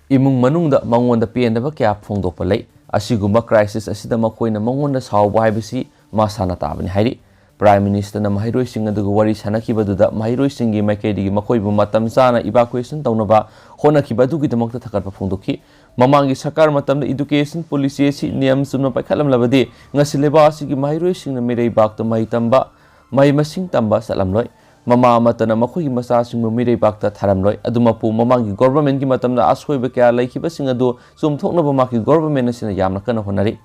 ꯏꯃꯨꯡ ꯃꯅꯨꯡꯗ ꯃꯉꯣꯟꯗ ꯄꯦꯟꯗꯕ ꯀꯌꯥ ꯐꯣꯡꯗꯣꯛꯄ ꯂꯩ꯫ ꯑꯁꯤꯒꯨꯝꯕ ꯀ꯭ꯔꯥꯏꯁꯤꯁ ꯑꯁꯤꯗ ꯃꯈꯣꯏꯅ ꯃꯉꯣꯟꯗ ꯁꯥꯎꯕ ꯍꯥꯏꯕꯁꯤ ꯃꯁꯥꯅ ꯇꯥꯕꯅꯤ ꯍꯥꯏꯔꯤ꯫ ꯄ꯭ꯔꯥꯏꯝ ꯃꯤꯅꯤꯁꯇꯔꯅ ꯃꯍꯩꯔꯣꯏꯁꯤꯡ ꯑꯗꯨꯒ ꯋꯥꯔꯤ ꯁꯥꯅꯈꯤꯕꯗꯨꯗ ꯃꯍꯩꯔꯣꯏꯁꯤꯡꯒꯤ ꯃꯥꯏꯀꯩꯗꯒꯤ ꯃꯈꯣꯏꯕꯨ ꯃꯇꯝ ꯆꯥꯅ ꯏꯚꯥꯀꯨꯑꯦꯁꯟ ꯇꯧꯅꯕ ꯍꯣꯠꯅꯈꯤꯕ ꯑꯗꯨꯒꯤꯗꯃꯛꯇ ꯊꯥꯒꯠꯄ ꯐꯣꯡꯗꯣꯛꯈꯤ꯫ ꯃꯃꯥꯡꯒꯤ ꯁꯔꯀꯥꯔ ꯃꯇꯝꯗ ꯏꯗꯨꯀꯦꯁꯟ ꯄꯣꯂꯤꯁꯤ ꯑꯁꯤ ꯅꯤꯌꯝ ꯆꯨꯝꯅ ꯄꯥꯏꯈꯠꯂꯝꯂꯕꯗꯤ ꯉꯁꯤ ꯂꯩꯕꯥꯛ ꯑꯁꯤꯒꯤ ꯃꯍꯩꯔꯣꯏꯁꯤꯡꯅ ꯃꯤꯔꯩꯕꯥꯛꯇ ꯃꯍꯩ ꯇꯝꯕ, ꯃꯍꯩ ꯃꯁꯤꯡ ꯇꯝꯕ ꯆꯠꯂꯝꯂꯣꯏ꯫ ꯃꯃꯥ ꯑꯃꯠꯇꯅ ꯃꯈꯣꯏꯒꯤ ꯃꯆꯥꯁꯤꯡꯕꯨ ꯃꯤꯔꯩꯕꯥꯛꯇ ꯊꯥꯔꯝꯂꯣꯏ꯫ ꯑꯗꯨꯃꯛꯄꯨ ꯃꯃꯥꯡꯒꯤ ꯒꯣꯚꯔꯟꯃꯦꯟꯠꯀꯤ ꯃꯇꯝꯗ ꯑꯁꯣꯏꯕ ꯀꯌꯥ ꯂꯩꯈꯤꯕꯁꯤꯡ ꯑꯗꯨ ꯆꯨꯝꯊꯣꯛꯅꯕ ꯃꯍꯥꯛꯀꯤ ꯒꯣꯚꯔꯟꯃꯦꯟꯠ ꯑꯁꯤꯅ ꯌꯥꯝꯅ ꯀꯟꯅ ꯍꯣꯠꯅꯔꯤ꯫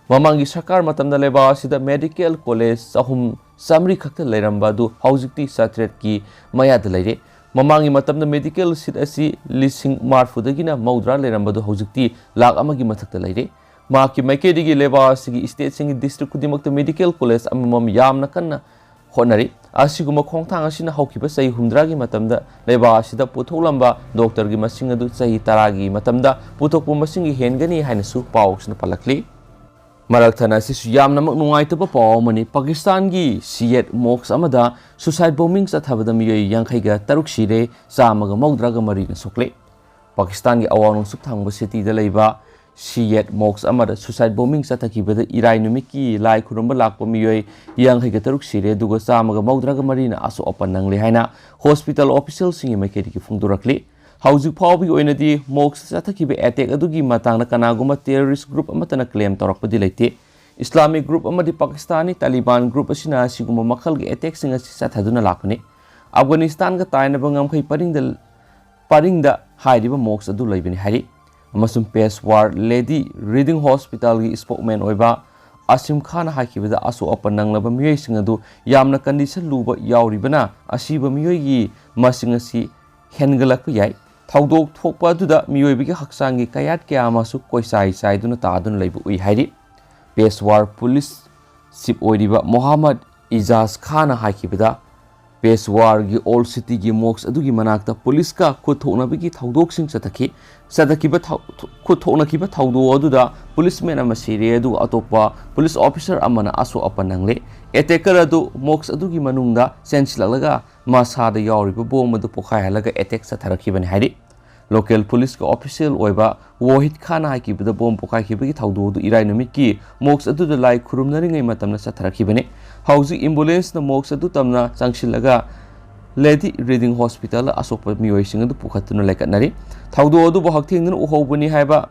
ꯃꯃꯥꯡꯒꯤ ꯁꯔꯀꯥꯔ ꯃꯇꯝꯗ ꯂꯩꯕꯥꯛ ꯑꯁꯤꯗ ꯃꯦꯗꯤꯀꯦꯜ ꯀꯣꯂꯦꯖ ꯆꯍꯨꯝ ꯆꯥꯃꯔꯤ ꯈꯛꯇ ꯂꯩꯔꯝꯕ ꯑꯗꯨ ꯍꯧꯖꯤꯛꯇꯤ ꯆꯥꯇ꯭ꯔꯦꯠꯀꯤ ꯃꯌꯥꯗ ꯂꯩꯔꯦ꯫ ꯃꯃꯥꯡꯒꯤ ꯃꯇꯝꯗ ꯃꯦꯗꯤꯀꯦꯜ ꯁꯤꯠ ꯑꯁꯤ ꯂꯤꯁꯤꯡ ꯃꯔꯤꯐꯨꯗꯒꯤꯅ ꯃꯧꯗ꯭ꯔꯥ ꯂꯩꯔꯝꯕꯗꯨ ꯍꯧꯖꯤꯛꯇꯤ ꯂꯥꯈ ꯑꯃꯒꯤ ꯃꯊꯛꯇ ꯂꯩꯔꯦ꯫ ꯃꯍꯥꯛꯀꯤ ꯃꯥꯏꯀꯩꯗꯒꯤ ꯂꯩꯕꯥꯛ ꯑꯁꯤꯒꯤ ꯁ꯭ꯇꯦꯠꯁꯤꯡꯒꯤ ꯗꯤꯁꯇ꯭ꯔꯤꯛ ꯈꯨꯗꯤꯡꯃꯛꯇ ꯃꯦꯗꯤꯀꯦꯜ ꯀꯣꯂꯦꯖ ꯑꯃꯃꯝ ꯌꯥꯝꯅ ꯀꯟꯅ ꯍꯣꯠꯅꯔꯤ꯫ ꯑꯁꯤꯒꯨꯝꯕ ꯈꯣꯡꯊꯥꯡ ꯑꯁꯤꯅ ꯍꯧꯈꯤꯕ ꯆꯍꯤ ꯍꯨꯝꯗ꯭ꯔꯥꯒꯤ ꯃꯇꯝꯗ ꯂꯩꯕꯥꯛ ꯑꯁꯤꯗ ꯄꯨꯊꯣꯛꯂꯝꯕ ꯗꯣꯛꯇꯔꯒꯤ ꯃꯁꯤꯡ ꯑꯗꯨ ꯆꯍꯤ ꯇꯔꯥꯒꯤ ꯃꯇꯝꯗ ꯄꯨꯊꯣꯛꯄ ꯃꯁꯤꯡꯒꯤ ꯍꯦꯟꯒꯅꯤ ꯍꯥꯏꯅꯁꯨ ꯄꯥꯎꯁꯤꯅ ꯄꯜꯂꯛꯂꯤ꯫ ꯃꯔꯛ ꯊꯠꯅ ꯑꯁꯤꯁꯨ ꯌꯥꯝꯅꯃꯛ ꯅꯨꯡꯉꯥꯏꯇꯕ ꯄꯥꯎ ꯑꯃꯅꯤ꯫ ꯄꯥꯀꯤꯁꯇꯥꯟꯒꯤ ꯁꯤꯌꯦꯠ ꯃꯣꯛꯁ ꯑꯃꯗ ꯁꯨꯁꯥꯏꯠ ꯕꯣꯝꯕꯤꯡ ꯆꯠꯊꯕꯗ ꯃꯤꯑꯣꯏ ꯌꯥꯡꯈꯩꯒ ꯇꯔꯨꯛ ꯁꯤꯔꯦ, ꯆꯥꯝꯃꯒ ꯃꯧꯗ꯭ꯔꯥꯒ ꯃꯔꯤꯅ ꯁꯣꯛꯂꯦ꯫ ꯄꯥꯀꯤꯁꯇꯥꯟꯒꯤ ꯑꯋꯥꯡ ꯅꯣꯡꯆꯨꯞ ꯊꯪꯕ ꯁꯤꯇꯤꯗ ꯂꯩꯕ ꯁꯤꯌꯦꯠ ꯃꯣꯛꯁ ꯑꯃꯗ ꯁꯨꯁꯥꯏꯠ ꯕꯣꯝꯕꯤꯡ ꯆꯠꯊꯈꯤꯕꯗ ꯏꯔꯥꯏ ꯅꯨꯃꯤꯠꯀꯤ ꯂꯥꯏ ꯈꯨꯔꯨꯝꯕ ꯂꯥꯛꯄ ꯃꯤꯑꯣꯏ ꯌꯥꯡꯈꯩꯒ ꯇꯔꯨꯛ ꯁꯤꯔꯦ, ꯑꯗꯨꯒ ꯆꯥꯝꯃꯒ ꯃꯧꯗ꯭ꯔꯥꯒ ꯃꯔꯤꯅ ꯑꯁꯣꯛ ꯑꯄꯟ ꯅꯪꯂꯦ ꯍꯥꯏꯅ ꯍꯣꯁꯄꯤꯇꯥꯜ ꯑꯣꯐꯤꯁꯤꯌꯦꯜꯁꯤꯡꯒꯤ ꯃꯥꯏꯀꯩꯗꯒꯤ ꯐꯣꯡꯗꯣꯔꯛꯂꯤ꯫ ꯍꯧꯖꯤꯛ ꯐꯥꯎꯕꯒꯤ ꯑꯣꯏꯅꯗꯤ ꯃꯣꯛꯁ ꯆꯠꯊꯈꯤꯕ ꯑꯦꯇꯦꯛ ꯑꯗꯨꯒꯤ ꯃꯇꯥꯡꯗ ꯀꯅꯥꯒꯨꯝꯕ ꯇꯦꯔꯣꯔꯤꯁ꯭ꯠ ꯒ꯭ꯔꯨꯞ ꯑꯃꯠꯇꯅ ꯀ꯭ꯂꯦꯝ ꯇꯧꯔꯛꯄꯗꯤ ꯂꯩꯇꯦ꯫ ꯏꯁꯂꯥꯃꯤꯛ ꯒ꯭ꯔꯨꯞ ꯑꯃꯗꯤ ꯄꯥꯀꯤꯁꯇꯥꯅꯤ ꯇꯥꯂꯤꯕꯥꯟ ꯒ꯭ꯔꯨꯞ ꯑꯁꯤꯅ ꯑꯁꯤꯒꯨꯝꯕ ꯃꯈꯜꯒꯤ ꯑꯦꯇꯦꯛꯁꯤꯡ ꯑꯁꯤ ꯆꯠꯊꯗꯨꯅ ꯂꯥꯛꯄꯅꯤ꯫ ꯑꯐꯒꯥꯅꯤꯁꯇꯥꯟꯒ ꯇꯥꯏꯅꯕ ꯉꯝꯈꯩ ꯄꯔꯤꯡꯗ, ꯄꯔꯤꯡꯗ ꯍꯥꯏꯔꯤꯕ ꯃꯣꯛꯁ ꯑꯗꯨ ꯂꯩꯕꯅꯤ ꯍꯥꯏꯔꯤ꯫ ꯑꯃꯁꯨꯡ ꯄꯦꯁꯋꯥꯔ ꯂꯦꯗꯤ ꯔꯤꯗꯤꯡ ꯍꯣꯁꯄꯤꯇꯥꯜꯒꯤ ꯁ꯭ꯄꯣꯛꯃꯦꯟ ꯑꯣꯏꯕ ꯑꯁꯤꯝ ꯈꯥꯟꯅ ꯍꯥꯏꯈꯤꯕꯗ, ꯑꯁꯣꯛ ꯑꯄꯟ ꯅꯪꯂꯕ ꯃꯤꯑꯣꯏꯁꯤꯡ ꯑꯗꯨ ꯌꯥꯝꯅ ꯀꯟꯗꯤꯁꯟ ꯂꯨꯕ ꯌꯥꯎꯔꯤꯕꯅ ꯑꯁꯤꯕ ꯃꯤꯑꯣꯏꯒꯤ ꯃꯁꯤꯡ ꯑꯁꯤ ꯍꯦꯟꯒꯠꯂꯛꯄ ꯌꯥꯏ꯫ ꯊꯧꯗꯣꯛ ꯊꯣꯛꯄ ꯑꯗꯨꯗ ꯃꯤꯑꯣꯏꯕꯒꯤ ꯍꯛꯆꯥꯡꯒꯤ ꯀꯌꯥꯠ ꯀꯌꯥ ꯑꯃꯁꯨ ꯀꯣꯏꯆꯥꯏ ꯆꯥꯏꯗꯨꯅ ꯇꯥꯗꯨꯅ ꯂꯩꯕ ꯎꯏ ꯍꯥꯏꯔꯤ꯫ ꯄꯦꯁꯋꯥꯔ ꯄꯨꯂꯤꯁ ꯆꯤꯐ ꯑꯣꯏꯔꯤꯕ ꯃꯣꯍꯥꯃꯗ ꯏꯖꯥꯖ ꯈꯥꯟꯅ ꯍꯥꯏꯈꯤꯕꯗ, ꯄꯦꯁꯋꯥꯔꯒꯤ ꯑꯣꯜ ꯁꯤꯇꯤꯒꯤ ꯃꯣꯛꯁ ꯑꯗꯨꯒꯤ ꯃꯅꯥꯛꯇ ꯄꯨꯂꯤꯁꯀ ꯈꯨꯠ ꯊꯣꯛꯅꯕꯒꯤ ꯊꯧꯗꯣꯛꯁꯤꯡ ꯆꯠꯊꯈꯤ꯫ ꯆꯠꯊꯈꯤꯕ ꯊꯧ-, ꯈꯨꯠ ꯊꯣꯛꯅꯈꯤꯕ ꯊꯧꯗꯣꯛ ꯑꯗꯨꯗ ꯄꯨꯂꯤꯁꯃꯦꯟ ꯑꯃ ꯁꯤꯔꯦ, ꯑꯗꯨꯒ ꯑꯇꯣꯞꯄ ꯄꯨꯂꯤꯁ ꯑꯣꯐꯤꯁꯔ ꯑꯃꯅ ꯑꯁꯣꯛ ꯑꯄꯟ ꯅꯪꯂꯦ꯫ ꯑꯦꯇꯦꯀꯔ ꯑꯗꯨ ꯃꯣꯛꯁ ꯑꯗꯨꯒꯤ ꯃꯅꯨꯡꯗ ꯆꯦꯟꯁꯤꯜꯂꯛꯂꯒ ꯃꯁꯥꯗ ꯌꯥꯎꯔꯤꯕ ꯕꯣꯝ ꯑꯗꯨ ꯄꯣꯈꯥꯏꯍꯜꯂꯒ ꯑꯦꯇꯦꯛ ꯆꯠꯊꯔꯛꯈꯤꯕꯅꯤ ꯍꯥꯏꯔꯤ꯫ ꯂꯣꯀꯦꯜ ꯄꯨꯂꯤꯁꯀꯤ ꯑꯣꯐꯤꯁꯤꯌꯦꯜ ꯑꯣꯏꯕ ꯋꯥꯍꯤꯗ ꯈꯥꯟꯅ ꯍꯥꯏꯈꯤꯕꯗ, ꯕꯣꯝ ꯄꯣꯈꯥꯏꯈꯤꯕꯒꯤ ꯊꯧꯗꯣꯛ ꯑꯗꯨ ꯏꯔꯥꯏ ꯅꯨꯃꯤꯠꯀꯤ ꯃꯣꯛꯁ ꯑꯗꯨꯗ ꯂꯥꯏ ꯈꯨꯔꯨꯝꯅꯔꯤꯉꯩ ꯃꯇꯝꯗ ꯆꯠꯊꯔꯛꯈꯤꯕꯅꯤ꯫ ꯍꯧꯖꯤꯛ ꯑꯦꯝꯕꯨꯂꯦꯟꯁꯅ ꯃꯣꯛꯁ ꯑꯗꯨ ꯇꯝꯅ ꯆꯪꯁꯤꯜꯂꯒ ꯂꯦꯗꯤ ꯔꯤꯗꯤꯡ ꯍꯣꯁꯄꯤꯇꯥꯜꯗ ꯑꯁꯣꯛꯄ ꯃꯤꯑꯣꯏꯁꯤꯡ ꯑꯗꯨ ꯄꯨꯈꯠꯇꯨꯅ ꯂꯩꯈꯠꯅꯔꯤ꯫ ꯊꯧꯗꯣꯛ ꯑꯗꯨꯕꯨ ꯍꯛꯊꯦꯡꯅꯅ ꯎꯍꯧꯕꯅꯤ ꯍꯥꯏꯕ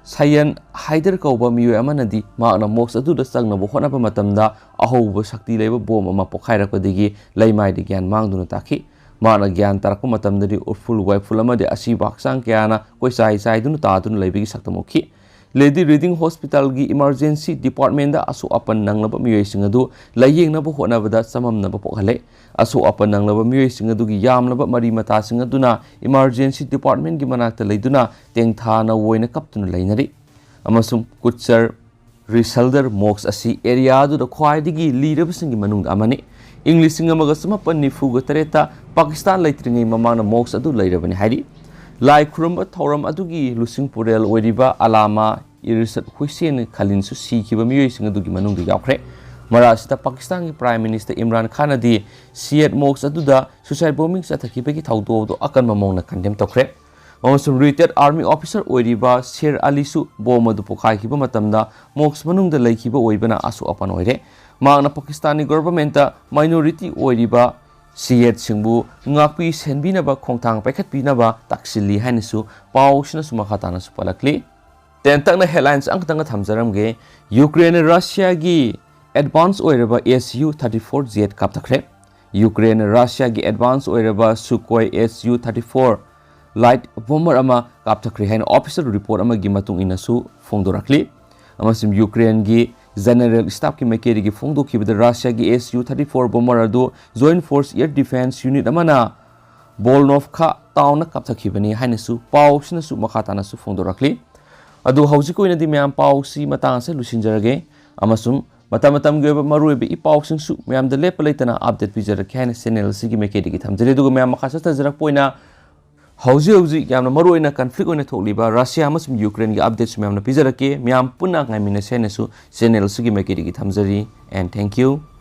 ꯁꯌꯟ ꯍꯥꯏꯗꯔ ꯀꯧꯕ ꯃꯤꯑꯣꯏ ꯑꯃꯅꯗꯤ ꯃꯍꯥꯛꯅ ꯃꯣꯛꯁ ꯑꯗꯨꯗ ꯆꯪꯅꯕ ꯍꯣꯠꯅꯕ ꯃꯇꯝꯗ ꯑꯍꯧꯕ ꯁꯛꯇꯤ ꯂꯩꯕ ꯕꯣꯝ ꯑꯃ ꯄꯣꯈꯥꯏꯔꯛꯄꯗꯒꯤ ꯂꯩꯃꯥꯏꯗ ꯒ꯭ꯌꯥꯟ ꯃꯥꯡꯗꯨꯅ ꯇꯥꯈꯤ꯫ ꯃꯍꯥꯛꯅ ꯒ꯭ꯌꯥꯟ ꯇꯥꯔꯛꯄ ꯃꯇꯝꯗꯗꯤ ꯎꯐꯨꯜ ꯋꯥꯏꯐꯨꯜ ꯑꯃꯗꯤ ꯑꯁꯤꯕ ꯍꯛꯆꯥꯡ ꯀꯌꯥꯅ ꯀꯣꯏꯆꯥꯏ ꯆꯥꯏꯗꯨꯅ ꯇꯥꯗꯨꯅ ꯂꯩꯕꯒꯤ ꯁꯛꯇꯝ ꯎꯈꯤ꯫ ꯂꯦꯗꯤ ꯔꯤꯗꯤꯡ ꯍꯣꯁꯄꯤꯇꯥꯜꯒꯤ ꯏꯃꯔꯖꯦꯟꯁꯤ ꯗꯤꯄꯥꯔꯠꯃꯦꯟꯗ ꯑꯁꯣꯛ ꯑꯄꯟ ꯅꯪꯂꯕ ꯃꯤꯑꯣꯏꯁꯤꯡ ꯑꯗꯨ ꯂꯥꯌꯦꯡꯅꯕ ꯍꯣꯠꯅꯕꯗ ꯆꯃꯝꯅꯕ ꯄꯣꯛꯍꯜꯂꯦ꯫ ꯑꯁꯣꯛ ꯑꯄꯟ ꯅꯪꯂꯕ ꯃꯤꯑꯣꯏꯁꯤꯡ ꯑꯗꯨꯒꯤ ꯌꯥꯝꯂꯕ ꯃꯔꯤ ꯃꯇꯥꯁꯤꯡ ꯑꯗꯨꯅ ꯏꯃꯔꯖꯦꯟꯁꯤ ꯗꯤꯄꯥꯔꯠꯃꯦꯟꯒꯤ ꯃꯅꯥꯛꯇ ꯂꯩꯗꯨꯅ ꯇꯦꯡꯊꯥꯅ ꯑꯣꯏꯅ ꯀꯞꯇꯨꯅ ꯂꯩꯅꯔꯤ꯫ ꯑꯃꯁꯨꯡ ꯀꯨꯠꯆꯔ ꯔꯤꯁꯜꯗꯔ ꯃꯣꯛꯁ ꯑꯁꯤ ꯑꯦꯔꯤꯌꯥ ꯑꯗꯨꯗ ꯈ꯭ꯋꯥꯏꯗꯒꯤ ꯂꯤꯔꯕꯁꯤꯡꯒꯤ ꯃꯅꯨꯡꯗ ꯑꯃꯅꯤ꯫ ꯏꯪ ꯂꯤꯁꯤꯡ ꯑꯃꯒ ꯆꯃꯥꯄꯟ ꯅꯤꯐꯨꯒ ꯇꯔꯦꯠꯇ ꯄꯥꯀꯤꯁꯇꯥꯟ ꯂꯩꯇ꯭ꯔꯤꯉꯩ ꯃꯃꯥꯡꯗ ꯃꯣꯛꯁ ꯑꯗꯨ ꯂꯩꯔꯕꯅꯤ ꯍꯥꯏꯔꯤ꯫ ꯂꯥꯏ ꯈꯨꯔꯨꯝꯕ ꯊꯧꯔꯝ ꯑꯗꯨꯒꯤ ꯂꯨꯆꯤꯡ ꯄꯨꯔꯦꯜ ꯑꯣꯏꯔꯤꯕ ꯑꯂꯥꯃꯥ ꯏꯔꯁꯠ ꯍꯨꯁꯦꯟ ꯈꯂꯤꯟꯁꯨ ꯁꯤꯈꯤꯕ ꯃꯤꯑꯣꯏꯁꯤꯡ ꯑꯗꯨꯒꯤ ꯃꯅꯨꯡꯗ ꯌꯥꯎꯈ꯭ꯔꯦ꯫ ꯃꯔꯛ ꯑꯁꯤꯗ ꯄꯥꯀꯤꯁꯇꯥꯟꯒꯤ ꯄ꯭ꯔꯥꯏꯝ ꯃꯤꯅꯤꯁꯇꯔ ꯏꯝꯔꯥꯟ ꯈꯥꯟꯅꯗꯤ ꯁꯤꯌꯦꯠ ꯃꯣꯛꯁ ꯑꯗꯨꯗ ꯁꯨꯁꯥꯏꯠ ꯕꯣꯝꯕꯤꯡ ꯆꯠꯊꯈꯤꯕꯒꯤ ꯊꯧꯗꯣꯛ ꯑꯗꯨ ꯑꯀꯟꯕ ꯃꯑꯣꯡꯗ ꯀꯟꯗꯦꯝ ꯇꯧꯈ꯭ꯔꯦ꯫ ꯑꯃꯁꯨꯡ ꯔꯤꯇꯥꯌꯔ ꯑꯥꯔꯃꯤ ꯑꯣꯐꯤꯁꯔ ꯑꯣꯏꯔꯤꯕ ꯁꯦꯔ ꯑꯂꯤꯁꯨ ꯕꯣꯝ ꯑꯗꯨ ꯄꯣꯈꯥꯏꯈꯤꯕ ꯃꯇꯝꯗ ꯃꯣꯛꯁ ꯃꯅꯨꯡꯗ ꯂꯩꯈꯤꯕ ꯑꯣꯏꯕꯅ ꯑꯁꯣꯛ ꯑꯄꯟ ꯑꯣꯏꯔꯦ꯫ ꯃꯍꯥꯛꯅ ꯄꯥꯀꯤꯁꯇꯥꯅꯤ ꯒꯣꯚꯔꯟꯃꯦꯟꯠꯇ ꯃꯥꯏꯅꯣꯔꯤꯇꯤ ꯑꯣꯏꯔꯤꯕ ꯁꯤꯌꯦꯠꯁꯤꯡꯕꯨ ꯉꯥꯛꯄꯤ ꯁꯦꯟꯕꯤꯅꯕ ꯈꯣꯡꯊꯥꯡ ꯄꯥꯏꯈꯠꯄꯤꯅꯕ ꯇꯥꯛꯁꯤꯜꯂꯤ ꯍꯥꯏꯅꯁꯨ ꯄꯥꯎꯁꯤꯅꯁꯨ ꯃꯈꯥ ꯇꯥꯅꯁꯨ ꯄꯜꯂꯛꯂꯤ꯫ ꯇꯦꯟꯇꯛꯅ ꯍꯦꯗꯂꯥꯏꯟꯁ ꯑꯃꯈꯛꯇꯪꯒ ꯊꯝꯖꯔꯝꯒꯦ꯫ ꯌꯨꯀ꯭ꯔꯦꯟꯅ ꯔꯁꯤꯌꯥꯒꯤ ꯑꯦꯗꯚꯥꯟꯁ ꯑꯣꯏꯔꯕ S U thirty four jet ꯀꯥꯞꯊꯈ꯭ꯔꯦ꯫ ꯌꯨꯀ꯭ꯔꯦꯟꯅ ꯔꯁꯤꯌꯥꯒꯤ ꯑꯦꯗꯚꯥꯟꯁ ꯑꯣꯏꯔꯕ Sukhoi S U thirty four light bomber ꯑꯃ ꯀꯥꯞꯊꯈ꯭ꯔꯦ ꯍꯥꯏꯅ ꯑꯣꯐꯤꯁꯤꯌꯦꯜ ꯔꯤꯄꯣꯔꯠ ꯑꯃꯒꯤ ꯃꯇꯨꯡ ꯏꯟꯅꯁꯨ ꯐꯣꯡꯗꯣꯔꯛꯂꯤ꯫ ꯑꯃꯁꯨꯡ ꯌꯨꯀ꯭ꯔꯦꯟꯒꯤ ꯖꯦꯅꯔꯦꯜ ꯁ꯭ꯇꯥꯐꯀꯤ ꯃꯥꯏꯀꯩꯗꯒꯤ ꯐꯣꯡꯗꯣꯛꯈꯤꯕꯗ ꯔꯁꯤꯌꯥꯒꯤ S U thirty four bomber ꯑꯗꯨ joint force air defence unit ꯑꯃꯅ ꯕꯣꯜꯅꯣꯐꯀꯥ ꯇꯥꯎꯟꯗ ꯀꯥꯞꯊꯈꯤꯕꯅꯤ ꯍꯥꯏꯅꯁꯨ ꯄꯥꯎꯁꯤꯅꯁꯨ ꯃꯈꯥ ꯇꯥꯅꯁꯨ ꯐꯣꯡꯗꯣꯔꯛꯂꯤ꯫ ꯑꯗꯨ ꯍꯧꯖꯤꯛꯀꯤ ꯑꯣꯏꯅꯗꯤ ꯃꯌꯥꯝ ꯄꯥꯎꯁꯤ ꯃꯇꯥꯡ ꯑꯁꯤꯗ ꯂꯣꯏꯁꯤꯟꯖꯔꯒꯦ꯫ ꯑꯃꯁꯨꯡ ꯃꯇꯝ ꯃꯇꯝꯒꯤ ꯑꯣꯏꯕ ꯃꯔꯨꯑꯣꯏꯕ ꯏ ꯄꯥꯎꯁꯤꯡꯁꯨ ꯃꯌꯥꯝꯗ ꯂꯦꯞꯄ ꯂꯩꯇꯅ ꯑꯞꯗꯦꯠ ꯄꯤꯖꯔꯛꯀꯦ ꯍꯥꯏꯅ ꯆꯦꯅꯦꯜ ꯑꯁꯤꯒꯤ ꯃꯥꯏꯀꯩꯗꯒꯤ ꯊꯝꯖꯔꯤ꯫ ꯑꯗꯨꯒ ꯃꯌꯥꯝ ꯃꯈꯥ ꯆꯠꯊꯖꯔꯛꯄ ꯑꯣꯏꯅ ꯍꯧꯖꯤꯛ ꯍꯧꯖꯤꯛ ꯌꯥꯝꯅ ꯃꯔꯨꯑꯣꯏꯅ ꯀꯟꯐ꯭ꯂꯤꯛ ꯑꯣꯏꯅ ꯊꯣꯛꯂꯤꯕ ꯔꯁꯤꯌꯥ ꯑꯃꯁꯨꯡ ꯌꯨꯀ꯭ꯔꯦꯟꯒꯤ ꯑꯞꯗꯦꯠꯁꯨ ꯃꯌꯥꯝꯅ ꯄꯤꯖꯔꯛꯀꯦ꯫ ꯃꯌꯥꯝ ꯄꯨꯟꯅ ꯉꯥꯏꯃꯤꯟꯅꯁꯦ ꯍꯥꯏꯅꯁꯨ ꯆꯦꯅꯦꯜ ꯑꯁꯤꯒꯤ ꯃꯥꯏꯀꯩꯗꯒꯤ ꯊꯝꯖꯔꯤ꯫ And thank you꯫